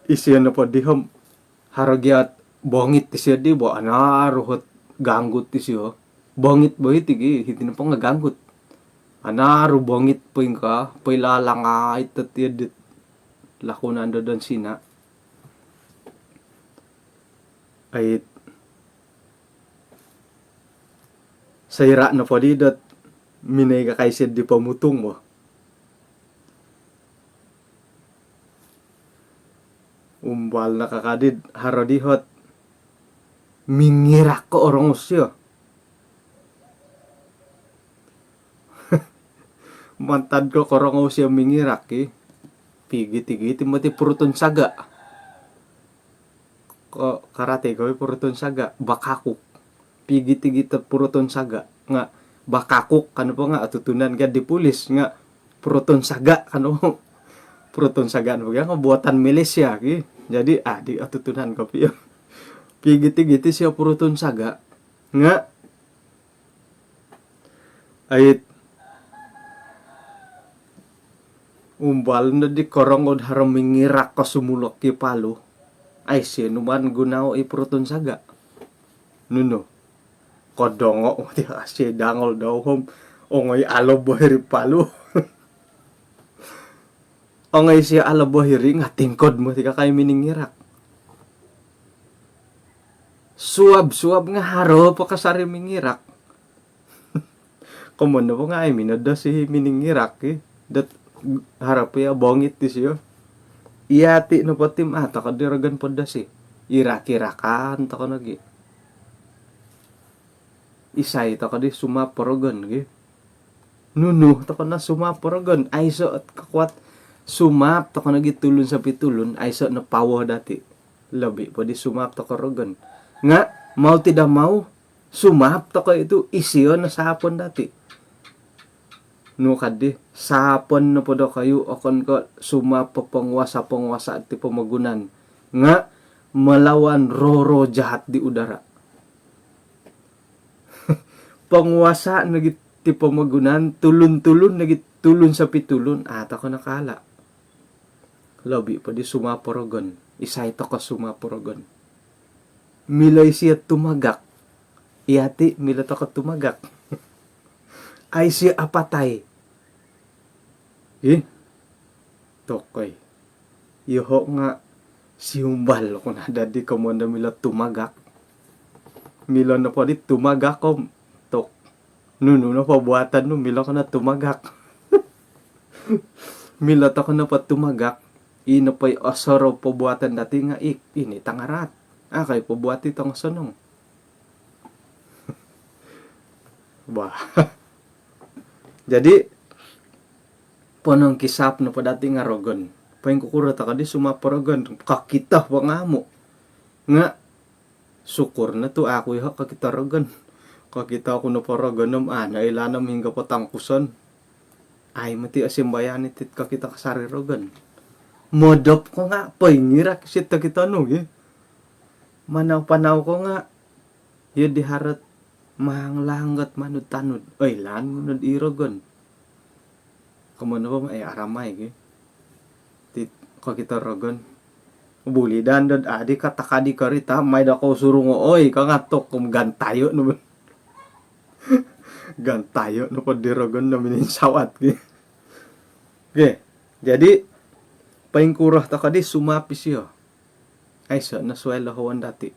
Isio nopo dii om haro gia ot bongit isio dii bo, anaru ot ganggut isio. Bongit bo hiti, ki, hiti nopo nga ganggut. Anaru bongit poingkaa, poilalang ai tio dit lakonan do don Sina. Ait, soira nopo dii dot minoi ka kai sio di pomutung bo. Umbal no ka kadi do haro dii ot mingirak ko orongou sio. Mantad ko korongou sio mingirak, ki, pigit-igit i moti purutun saga. Ko karati ko i purutun saga, bakakuk. Pigit-igit o purutun saga. Nga bakakuk kan po nga' otutunan gia di pulis nga' Proton Saga kan po. Proton Saga po gia nga' buatan Malaysia ki. Jadi, ah, di otutunan kopio. Pigiti-giti sio Proton Saga nga' ait umbal no di korongou do haro mingirak ko sumulok ki palu. Ai sio numan gunoo i Proton Saga. Nunu. Kodongo' moti asi dangol dau om ongoi alobo hiri palu. Ongoi sio alobo hiri nga' tingkod moti kakai miningirak. Suab-suab nga' haro po kasari mingirak. Komoyon nopo nga' ai minodosi miningirak i. Dot haro po iya bongit disio. Iyati' nopo ti, ah, toko di rogon podosi. Irak-irakan toko nogi. Isai toko di sumaap po rogon gi. Nunu toko no sumaap po rogon. Aiso' kokuat sumaap toko nogi tulun sopi tulun. Aiso' no power dati'. Lobi po di sumaap toko rogon. Nga' mau tidak mau, sumaap toko itu isio no saapon dati'. Nu kaddi, saapon nopo dokoyu okon ko' sumaap po penguasa-penguasa ti pomogunan. Nga' melawan roh-roh jahat di udara. Penguasa nogi ti pomogunan, tulun-tulun nogi, tulun sopi tulun, ah, toko no kala'. Lobi po di sumaap po rogon. Isai toko sumaap po rogon. Milo isio tumagak. Iyati' milo toko tumagak. Ai sio apatai. Ih. Tokoi. Iyoho' nga' siumbal oku no dadi komoyon do milo tumagak. Milo nopo di tumagak om tok. Nunu nopo buatan nu milo ko no tumagak. Milo toko nopo tumagak. I nopo i osorou po buatan dati' nga' i, ini tangaraat. Ah, kai po buati tongosonong. Bah. Jadi, ponong kisaap nopo dati' nga' rogon. Poingkukuro toko di sumaap po rogon. Kokito po nga' amu'. Nga' syukur no tu' aku iyoho' kokito rogon. Kokito ku nopo rogon om, ah, noilaan om hinggo potongkuson. Ai moti osimbayan iti kokito kasari rogon. Modop ko nga' poingirak isit kokito nu gi. Manau-panau ko nga' iyo di harot manglang got manud-tanud. Oilaan nod i rogon. Komoyon nopo ma, eh, aramai gi. Ti kokito rogon. Buli dan dod adi kata kadi karita, mai do kou surungo, oi, ka nga' tok, gantayo' no. Gantayo' nopo di rogon do mininsawat gi. Okey, jadi poingkuro toko di sumaap isio. Aiso' no suwai lohowon dati'.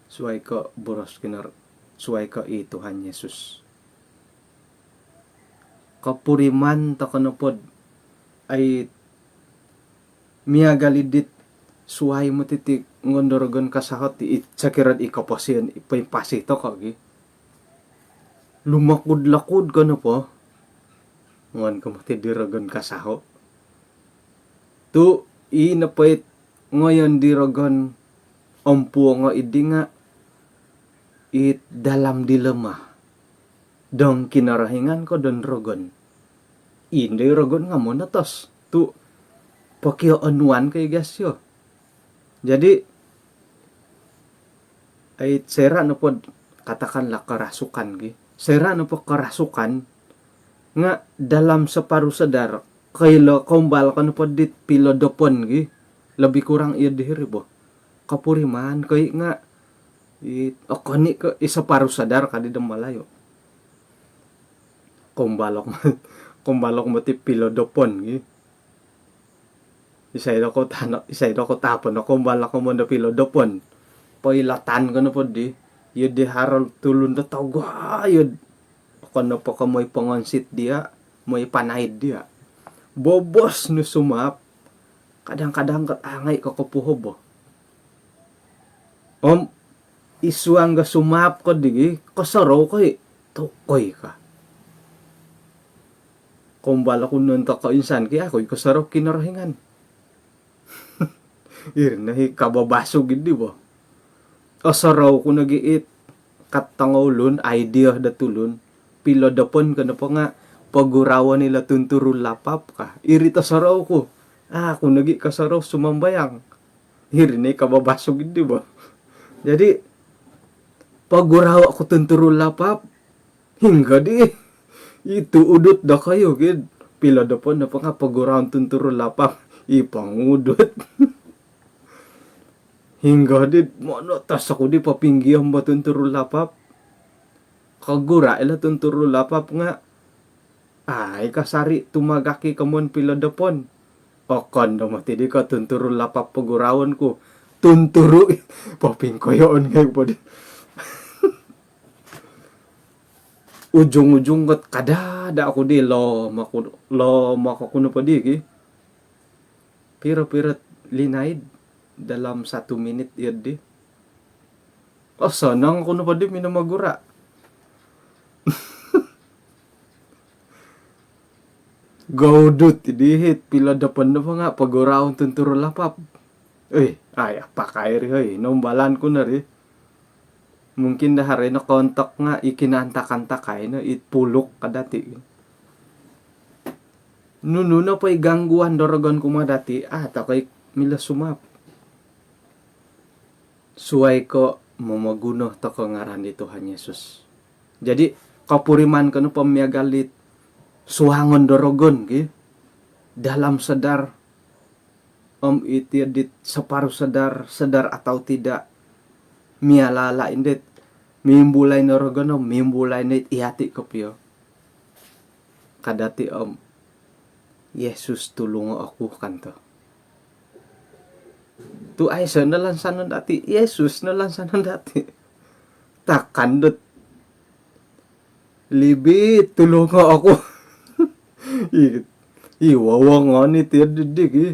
Suwai ko' boros Kinor-, suwai ko' i Tuhan Yesus. Kopuriman toko nopod ai miagal i dit suwai moti ti ngoyon do rogon kasaho' ti, i sokirod i koposion, i poimpasi toko gi. Lumokud-lokud ko nopo, ngoyon ko moti di rogon kasaho'. Tu' i nopo it ngoyon di rogon om puongo' iddi nga' it dalam dilema. Dong Kinorohingan ko don rogon. Indo i rogon nga' monotos. Tu' pokionuan ko i gasio. Jadi, ai, soira' nopod, katakanlah kerasukan gi. Soira' nopo kerasukan, nga' dalam separuh sadar, koilo koumbal ko nopo dit pilodopon gi, lebih kurang iyo dihiri bo. Kopuriman ko i' nga', i, okon i' ko' i separuh sadar kadi do Malayu. Koumbal oku, koumbal oku moti pilodopon gi. Isai do kou tano, isai do kou tapon, koumbal oku mondo pilodopon. Poilatan ko nopo di, iyo di haro tulun do togo, iyo okon nopo ko' moi pongonsit diya', moi panaid diya'. Bobos nu sumaap, kadang-kadang kat angai' ko kopuhobo. Om i suang ga sumaap ko digi, kosorou ko i', tokoi ka. Koumbal oku nontok ko insan ki, aku i' kosorou Kinorohingan. Iri no i' kababasug iddi bo. Osorou ku nogi it kat tongoulun, idea dot tulun. pilodopon ko nopo nga' pogurawon ilo tunturu lapap ka. Iri tosorou ku. Aku nogi' kosorou sumambayang. Iri ni kababasug di bo. Jadi, pogurao' ku tunturu lapap. Hinggo di. Itu udut dokoyu gid. Pilodopon nopo nga' pogurawon tunturu lapap. I pongudut. Hinggo di, monotos oku di popinggiom bo tunturu lapap. Kogura' ilo tunturu lapap nga', ai kasari' tumagak i komon pilodopon. Okon do moti di ko tunturu lapap pogurawon ku. Tunturu, popingkoyoon ngai' po di. Ujung-ujung kot kadada' oku di, lomok oku, lomok oku nopo di ki. Piro-piro linaid dalam satu minit iyo di. Osonong oku nopo di minomogura'. Goudut i dihit, pilodopon nopo nga' pogurawon tunturu lapap. Oi, ai apakai ri hoi, noumbalan ku no ri. Mungkin daa haro i nokoontok nga' i kinaantak-antakai no, i puluk ka dati'. Nunu nopo i gangguan do rogon kumaa dati', a' toko i milo sumap. Suwai ko' momoguno toko ngaran di Tuhan Yesus. Jadi, kopuriman ko nopo miagal dit suangon do rogon ki, dalam sadar, om iti dit separuh sadar, sadar atau tidak, miala-ala indit, mimbulai no rogon om mimbulai no it iyati' kopio. Ka dati' om, "Yesus, tulungo' oku," kanto. Tu' aiso' no lansanon dati', Yesus no lansanon dati'. Takan dot, "Libit, tulungo' oku." I, i wowongon iti diddi ki.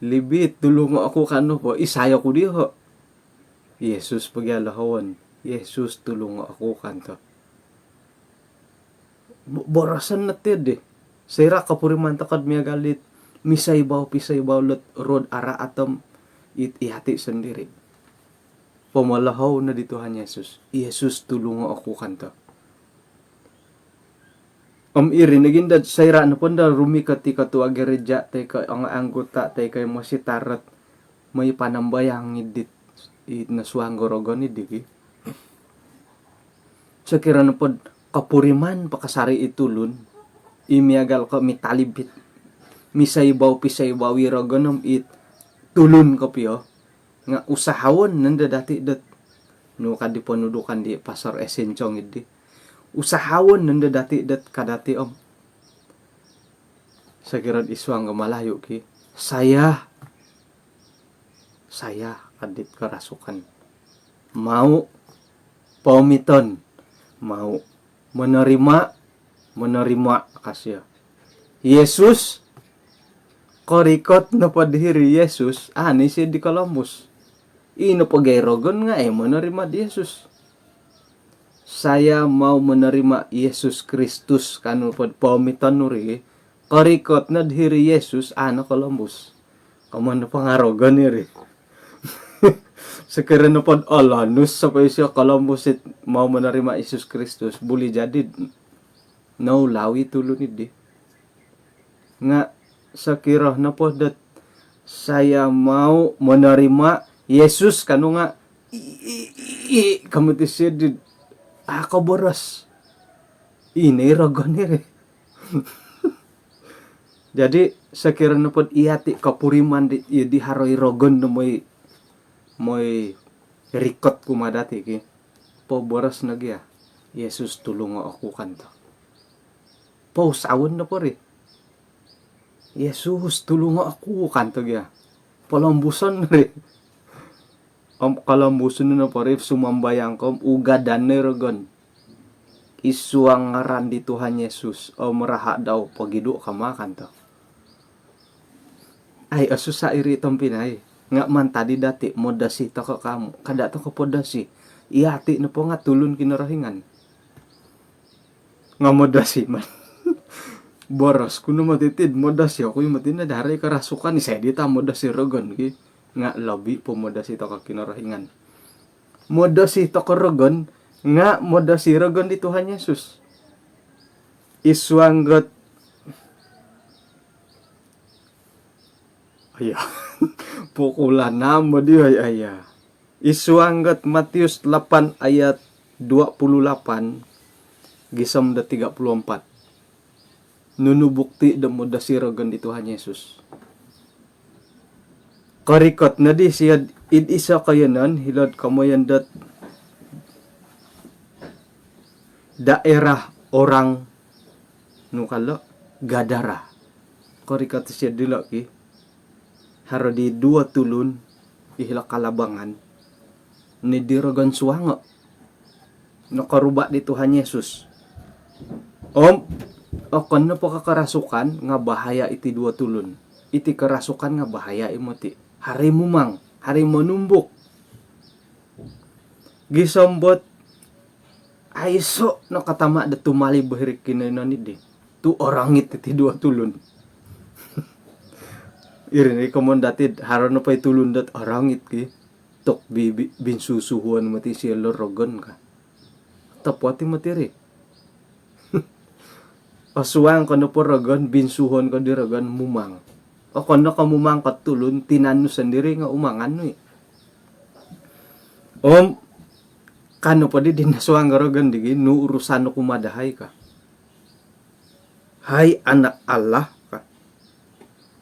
"Libit, tulungo' oku," kanu po, isai oku diho'? Yesus po gia lohowon. "Yesus, tulungo' oku," kanto. Bo-, boroson no ti di. Soira' kopuriman toko do miagal dit misoibau-pisoibau lot rogon araat om it iyati' sondiri'. Pomolohou no di Tuhan Yesus. "Yesus, tulungo' oku," kanto. Om iri nogi ndo, soira' nopo ndo rumikot i ketua gereja, toi ko' ang-, anggota, toi ko' mositar ot moi panambayang id dit, id nosuang do rogon iddi ki. Sokiro nopod kopuriman po kasari' i tulun, i miagal ko' mitalib it misoibau-pisoibau i rogon om it tulun kopio, nga' usahaon nondo dati' dot, nu ka di ponudukan di Pastor Esin Chong iddi, usahaon nondo dati' dot ka dati' om, sokiro'd i suang do Malayu ki, "Saya, saya," ka dit kerasukan. "Mau," poomiton, "mau." "Menerima," menerima, ka sio. "Yesus, korikot nopo diri Yesus," a' no isio di kolombus. Ino po gia i rogon nga' a' i menerima di Yesus. "Saya mau menerima Yesus Kristus," kanu pod poomiton nu ri, korikot nod hiri Yesus, a' no kolombus. Komoyon nopo nga' rogon iri. Sokiro nopod olonus nopo isio kolombus it mau menerima Yesus Kristus, buli jadi noulau i tulun iddi. Nga' sokiro nopo dot, "Saya mau menerima Yesus," kanu nga', i, i, i, i, kamu ti sio di, a' koboros. Ino i rogon iri. Jadi, sokiro nopod iyati' kopuriman di, iyo di haro i rogon do moi, moi rikot kumaa dati' ki, poboros no gia, "Yesus, tulungo' oku," kanto. Pousahaon nopo ri, "Yesus, tulungo' oku," kanto gia. Polombuson ri. Om kolombuson nu nopo ri, sumambayang ko om ugadan no i rogon. "I suang ngaran di Tuhan Yesus, om raha' dau pogidu' kama," kanto. Ai, osusa' iri tompinai. Nga' mantad di dati', modosi toko' ka amu'. Kada' toko' podosi. Iyati' nopo nga' tulun Kinorohingan. Nga' modosi man. Boros ku no moti tid, modosi oku i moti no do haro i karasukan, isai di ta modosi rogon ki. Nga' lobi po modosi toko' Kinorohingan. Modosi toko' rogon, nga' modosi rogon di Tuhan Yesus. Id suang dot, aya, pukul anam bo di, oi, aya. Id suang dot Matius lapan ayat dua puluh lapan gisom do tiga puluh empat. Nunu bukti do modosi rogon di Tuhan Yesus? Korikot nodi sio id iso koiyonon hilo'd komoyon dot daerah orang, nu ka lo, Gadara. Korikot sio dilo ki. Haro di duo tulun i hilo kalabangan. Ni di rogon suango. Nokoruba di Tuhan Yesus. Om okon nopo ko kerasukan nga bahaya iti duo tulun. Iti kerasukan nga bahaya i moti. Haro i mumang, haro i monumbuk. Gisom dot aiso no katama do tumalib hiri kinoiyonon di. Tu orongit iti duo tulun. Iri ni komoyon dati, haro nopo i tulun dot orongit ki. Tok bi, bi, binsusuhuon moti sio lo rogon ka. Topot i moti ri. Osuang ko nopo rogon, binsuhuon ko di rogon, mumang. Okon no ko mumang ko tulun, tinan nu sondiri nga umangan nu i. Om ka nopo di, di nosuang rogon di gi, nu urusan nu kumaa dahai ka. Hai anak Allah ka.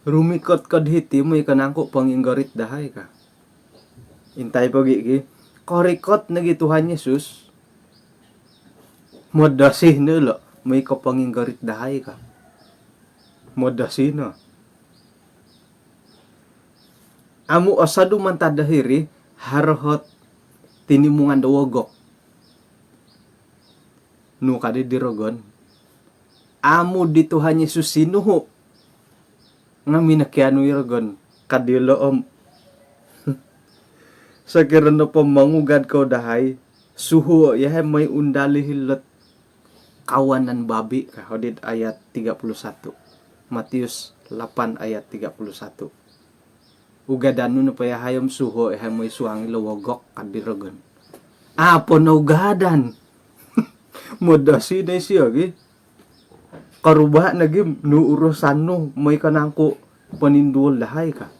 Rumikot ko di hiti, moi ko nangku ponginggorit dahai ka. Intai pogi ki, korikot nogi Tuhan Yesus. Modosi no ilo, moi ko ponginggorit dahai ka. Modosi no. Amu osodu mantad do hiri, haro ot tinimungan do wogok. Nu ka di di rogon? Amu di Tuhan Yesus sinuhu. Nga minokianu i rogon, ka dilo om. Sokiro nopo mongugad kou dahai, suhuo yahai moi undali hilo'd kawanan babi ka, hodi id ayat tiga puluh satu. Matius lapan ayat tiga puluh satu. Ugadan nu nopo yahai om suhuo yahai moi suang ilo wogok, ka di rogon. Apo no ugadan? Modosi no isio gi. Koruba nogi, nu urusan nu, moi ko nangku poninduol dahai ka.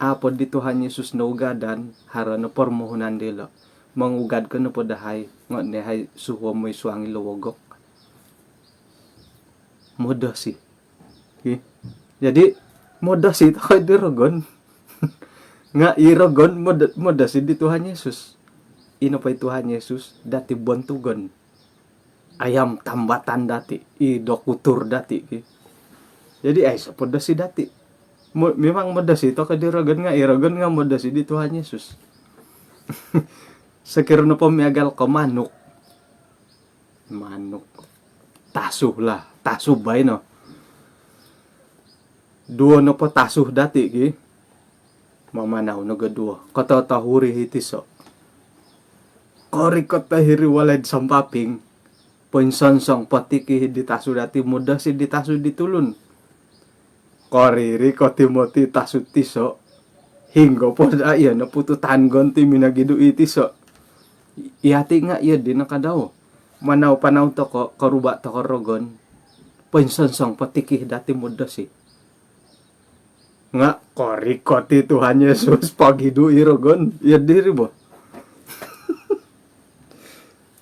Apo di Tuhan Yesus no ugadan, haro no permohonan dilo. Mongugad ko nopo dahai, ngo no yahai suhuo moi suang ilo wogok. Modosi. Ki. Jadi, modosi toko di rogon. Nga i rogon mod-, modosi di Tuhan Yesus. Ino po i Tuhan Yesus, dati bontugon. Ayam tambatan dati, i dokutur dati ki. Jadi, aiso po dosi dati. Mo-, memang modosi toko di rogon nga, i rogon nga modosi di Tuhan Yesus. Sokiro nopo miagal ko manuk. Manuk. Tasu lah, tasu baino. Duo nopo tasu dati ki. Mamanau nogi duo. Kototohuri i tiso. Korikot do hiri walai'd sampaping. Poinsonsong po tikih di tasu dati, modosi di tasu di tulun. Korikot i moti tasu tiso. Hinggo po daa iyo nopututan gonti minogidu i tiso. Iyati nga iyo dino ka dau. Manau-panau toko, koruba toko rogon. Poinsonsong po tikih dati modosi. Nga korikot i Tuhan Yesus pogidu i rogon. Iyo diri bo.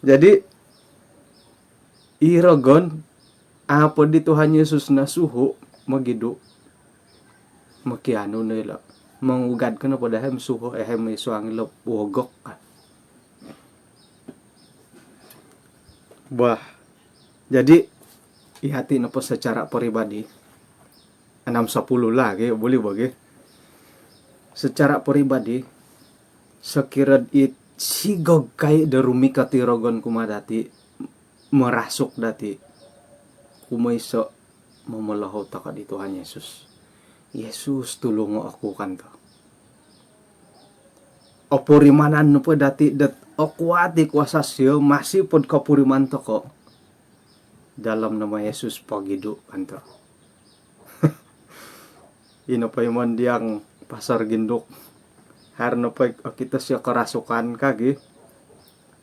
Jadi, i rogon, apo di Tuhan Yesus nosuhu mogidu, mokianu no ilo. Mongugad ko nopo dahai om suhuo yahai moi suang ilo wogok. Bah. Jadi, iyati nopo secara peribadi, enam sepuluh lah, ki, boleh bo ki. Secara peribadi, sokiro it sigog kai do rumikot i rogon kumaa dati, merasuk dati, kumoiso momolohou toko di Tuhan Yesus. "Yesus, tulungo oku," kanto. Opurimanan nopo dati dot okuat i kuasa sio, masih pod kopuriman toko. "Dalam nama Yesus, pogidu," kanto. Ino po i mondiang Pastor Ginduk. Haro nopo i okito sio kerasukan ka gi.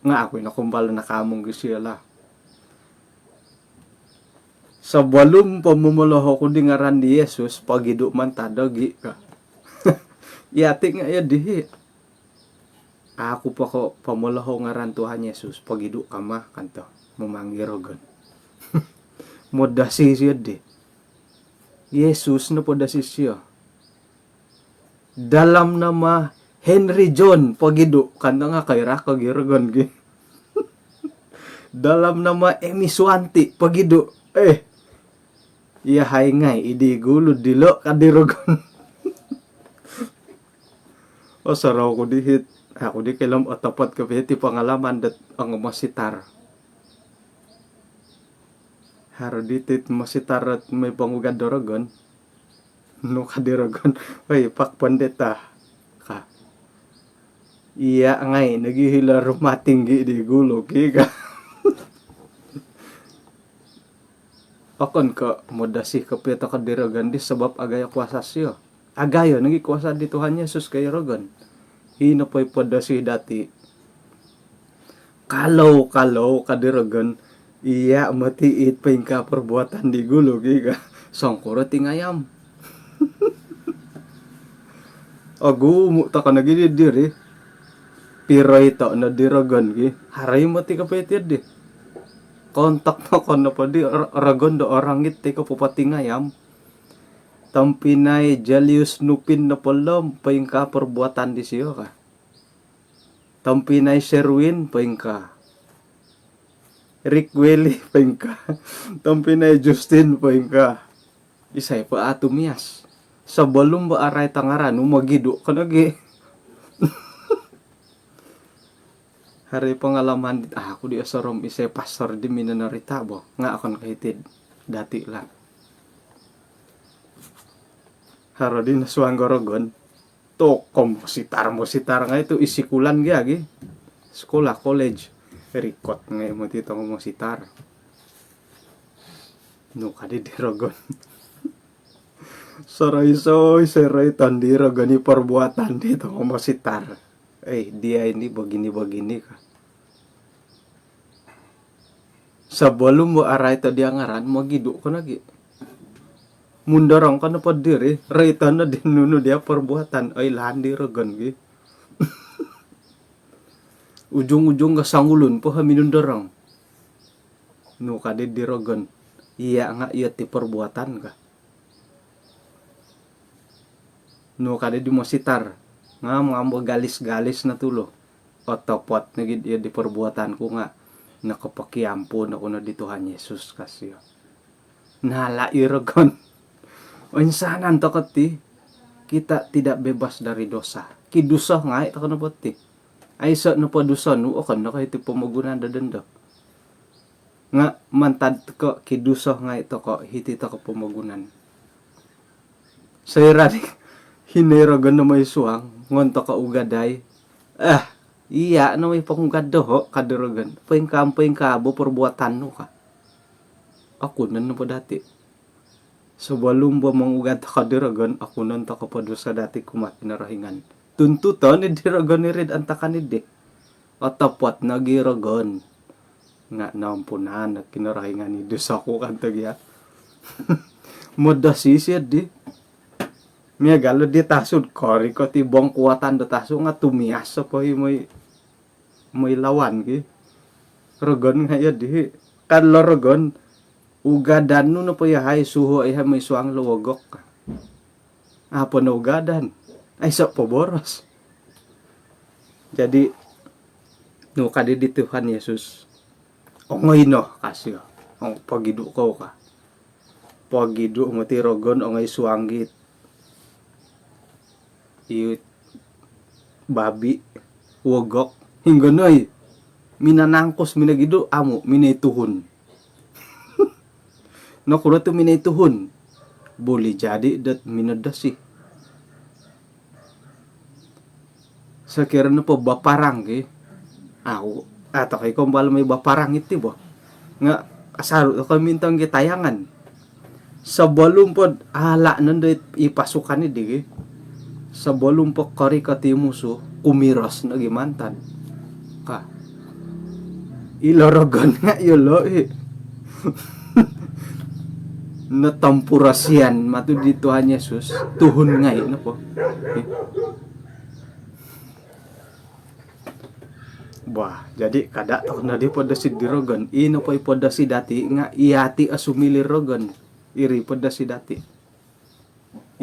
Nga oku i nokumbal nakaamung gi sio lah. Sebelum po momolohou ku di ngaran di Yesus, pogidu' mantad ogi' ka. Iyati' nga' iyo dihi. Aku po ko' pomolohou ngaran Tuhan Yesus, pogidu' kama kanto, momanggil rogon. Modosi siyo di. Yesus no podosi siyo. Dalam nama Henry John, pogidu', kanto nga' koirak ogi' rogon gi. Dalam nama Emi Suwanti, pogidu'. Eh, iyahai ngai' i di gulu dilo' ka di rogon. Osorou ku di hiti, aku di koilo om otopot kopio hiti pangalaman dot ongo mositar. Haro di ti mositar dot moi pongugad do rogon. Nu ka di rogon, "Oi, Pak Pendeta," ka. "Iya' ngai' nogi hilo rumah tinggi di gulu ki," ka. Okon ko' modosi kopio toko' di rogon di sabab agayo kuasa siyo. Agayo nogi kuasa di Tuhan Yesus ka i rogon. Ino poi podosi dati'. Kalau, kalau ka di rogon, iya' moti it poingkaa perbuatan di gulu gi ka. Songkuro tingayam. Ogumu' toko' nogi di diri. Piro ito' no di rogon gi. Haro i moti kopio ti di. Kontok toko' nopo di ro-, rogon do orang it ti ko' popotingayam. Tompinai Julius Nupin nopo lo om poingkaa perbuatan disiyo ka. Tompinai Sherwin poingkaa. Rick Welly poingkaa. Tompinai Justin poingkaa. Isai po a' tumias. Sebelum bo arait o ngaran nu, mogidu' ko nogi. Haro i pangalaman dit aku di osorou om isai pastor di minonorita' bo. Nga' okon ko' hiti'd dati' lah. Haro di nosuang do rogon. Toko' mositar, mositar ngai' tu' i sikulan gi agi. Sekolah, college. Rikot ngai' moti toko' mositar. Nu ka di di rogon. Soroiso-iso roiton di rogon i perbuatan di toko' mositar. Eh, dia ini begini-begini ka. Sebelum bo arait o dia ngaran, mogidu' ko nogi. Mundorong ko nopo diri, roiton no di nunu dia perbuatan, oilaan di rogon gi. Ujung-ujung ga songulun po ha minundorong. Nu ka di di rogon, iya' nga' iyo ti perbuatan ka. Nu ka di di mositar, ngam-ngam bo galis-galis no tulu. Otopot nogi iyo di perbuatan ku nga' nokopokiampun oku no di Tuhan Yesus ka siyo. Nala' i rogon. Oinsanan toko' ti, kita tidak bebas dari dosa. Kiduso ngai' toko' nopo ti. Aiso' nopo duso nu, okon no ko' hiti pomogunan do dondo. Nga' mantad ko' kiduso ngai' toko', hiti toko' pomogunan. Soira' di hino i rogon no moi suang, ngon toko' ugadai. Ah, iya' no moi pongugad doho' ka di rogon. Poingkaa, poingkaa bo perbuatan nu ka. Okunon nopo dati'. Sebelum bo mongugad toko' di rogon, okunon toko' po duso dati' kumaa Kinorohingan. Tuntuton i di rogon iri'd antakan i di. Otopot nogi rogon. Nga' naampunan o Kinorohingan i duso ku kanto gia. Modosi siyo di. Miagal di tasu, korikot i bongkuatan do tasu nga' tumias po i moi, moi lawan ki. Rogon nga' iyo dihi. Ka lo rogon, ugadan nu nopo iyahai, suhuo' iyahai moi suang lo wogok. A' po nougadan. Aiso' po boros. Jadi, nu ka di di Tuhan Yesus, "Ongoi no," ka siyo. "Ong, pogidu' kou," ka. Pogidu' moti rogon, ongoi suang gi i babi, wogok. Hinggo no i minanangkus, minogidu', amu', minoi tuhun. Nokuro tu minoi tuhun? Buli jadi dot minodosi. Sokiro nopo baparang ki, au, a' toko' i kombal moi baparang iti bo. Nga' asaru' toko' mintong gi tayangan. Sebelum pod ala' nondo i pasukan i di gi, sebelum po korikot i musuh, kumiros nogi mantad. Ka. Ilo rogon nga' iyolo' i. notompurosian matu di Tuhan Yesus, tuhun ngai' nopo. Bah, jadi kada' toko nodi podosi di rogon. I nopo i podosi dati' nga' iyati' o sumiliu rogon. Iri podosi dati'.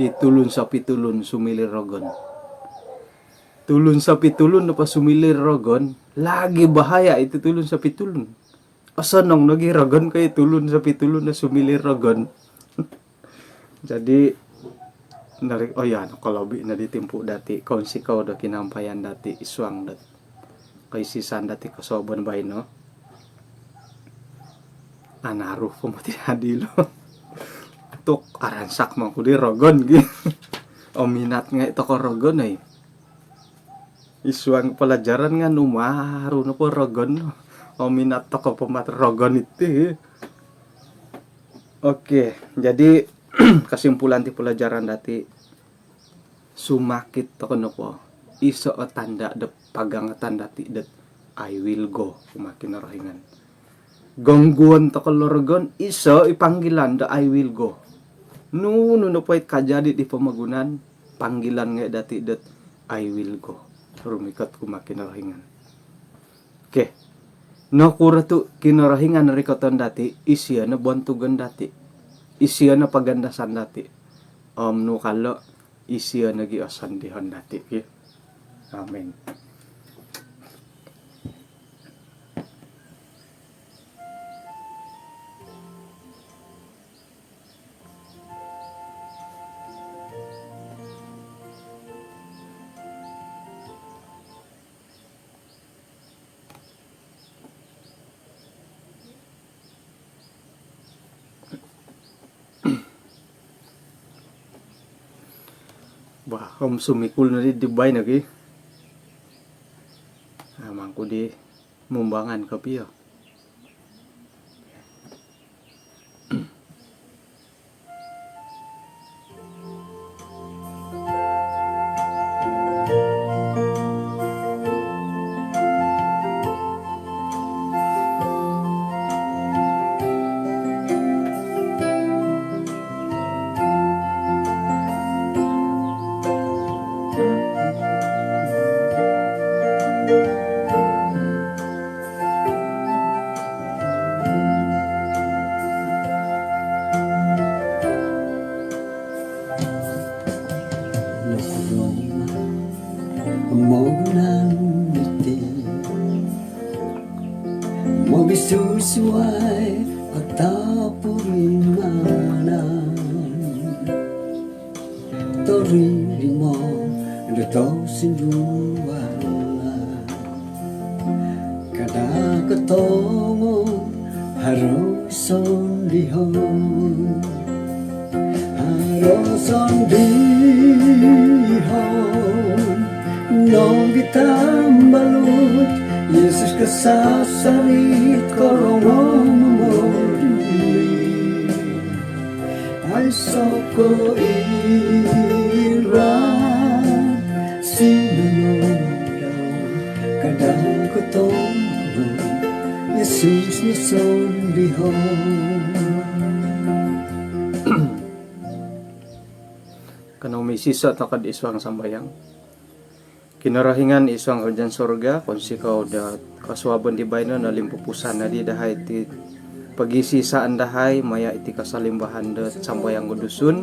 I tulun sopitulun sumiliu rogon. Tulun sopitulun nopo sumiliu rogon, lagi bahaya iti tulun sopitulun. Osonong nogi rogon ko i tulun sopitulun o sumiliu rogon. Jadi, nari, oh ya, nokolobi nodi timpu dati', kounsikou do kinampayan dati' id suang dot koisisan dati' kosuabon baino. Anaru po moti dadi lo. Tu' aransak mangku di rogon gi. Ominat ngai' toko rogon ai. Id suang palajaran nga' numaru nopo rogon. Ominat toko po mat rogon iti. Okey, jadi, kesimpulan ti palajaran dati', sumakit toko nopo, iso' o tanda' do pagangatan dati' dot "I will go" kumaa Kinorohingan. Gangguan toko lo rogon, iso' i panggilan do "I will go". Nunu nopo it kajadi di pomogunan, panggilan ngai' dati' dot "I will go". Rumikot kumaa Kinorohingan. Okey. Nokuro tu' Kinorohingan rikoton dati', isio no bontugon dati'. Isio no pagandasan dati'. Om nu kalo, isio nogi o sondihon dati', ki. Amin. Bah, om sumikul nodi di baino gi. Amangku di mumbangan kopio. Mogunan iti mogisusuai atapurimanan. Torimo do tosindualan. Kada' kotongo haro sondihon. Haro sondihon nogi tambalut, Yesus kasasarit korongou momoduli. Aiso' ko iran sinonondau, kada' kotongo Yesus no sondihon. Kanou misiso' toko id suang sambayang. Kinorohingan id suang karajaan surga, kounsikou do kosuabon di baino nolimpupusan nodi dahai iti pogisisaan dahai maya' iti kasalimbahan do sambayang do Dusun.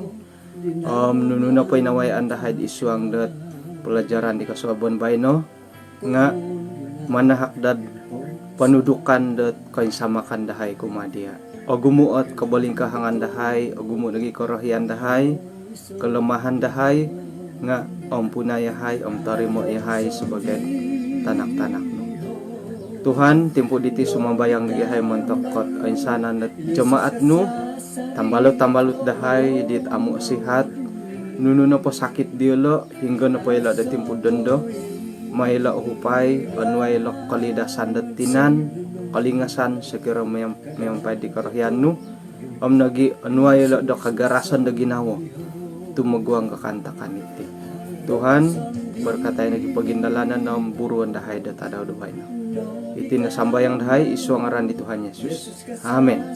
Om nunu nopo i nawayaan dahai id suang do palajaran di kosuabon baino nga' manahak dot ponudukan dot koinsamakan dahai kumaa diya'. Ogumu' ot kobolingkahangan dahai, ogumu' nogi' korohian dahai, kelemahan dahai, nga' ompunai yahai om torimo' yahai sabaagi tanak-tanak nu. Tuhan, timpu diti sumambayang nogi' yahai montok dot oinsanan dot jemaat nu, tambalut-tambalut dahai dit amu' sihat, nunu nopo sakit diyolo', hinggo nopo ilo' do timpu dondo, mailo' uhupai, onuai ilo' kolidasan do tinan, kolingasan sokiro miam-, miampai di korohian nu, om nogi' onuai ilo' do kagarasan do ginawo tu' moguang ko kaantakan iti. Tuhan, barakatai nogi' pogindalanan om buruon dahai do tadau do baino. Iti no sambayang dahai id suang ngaran di Tuhan Yesus. Amin.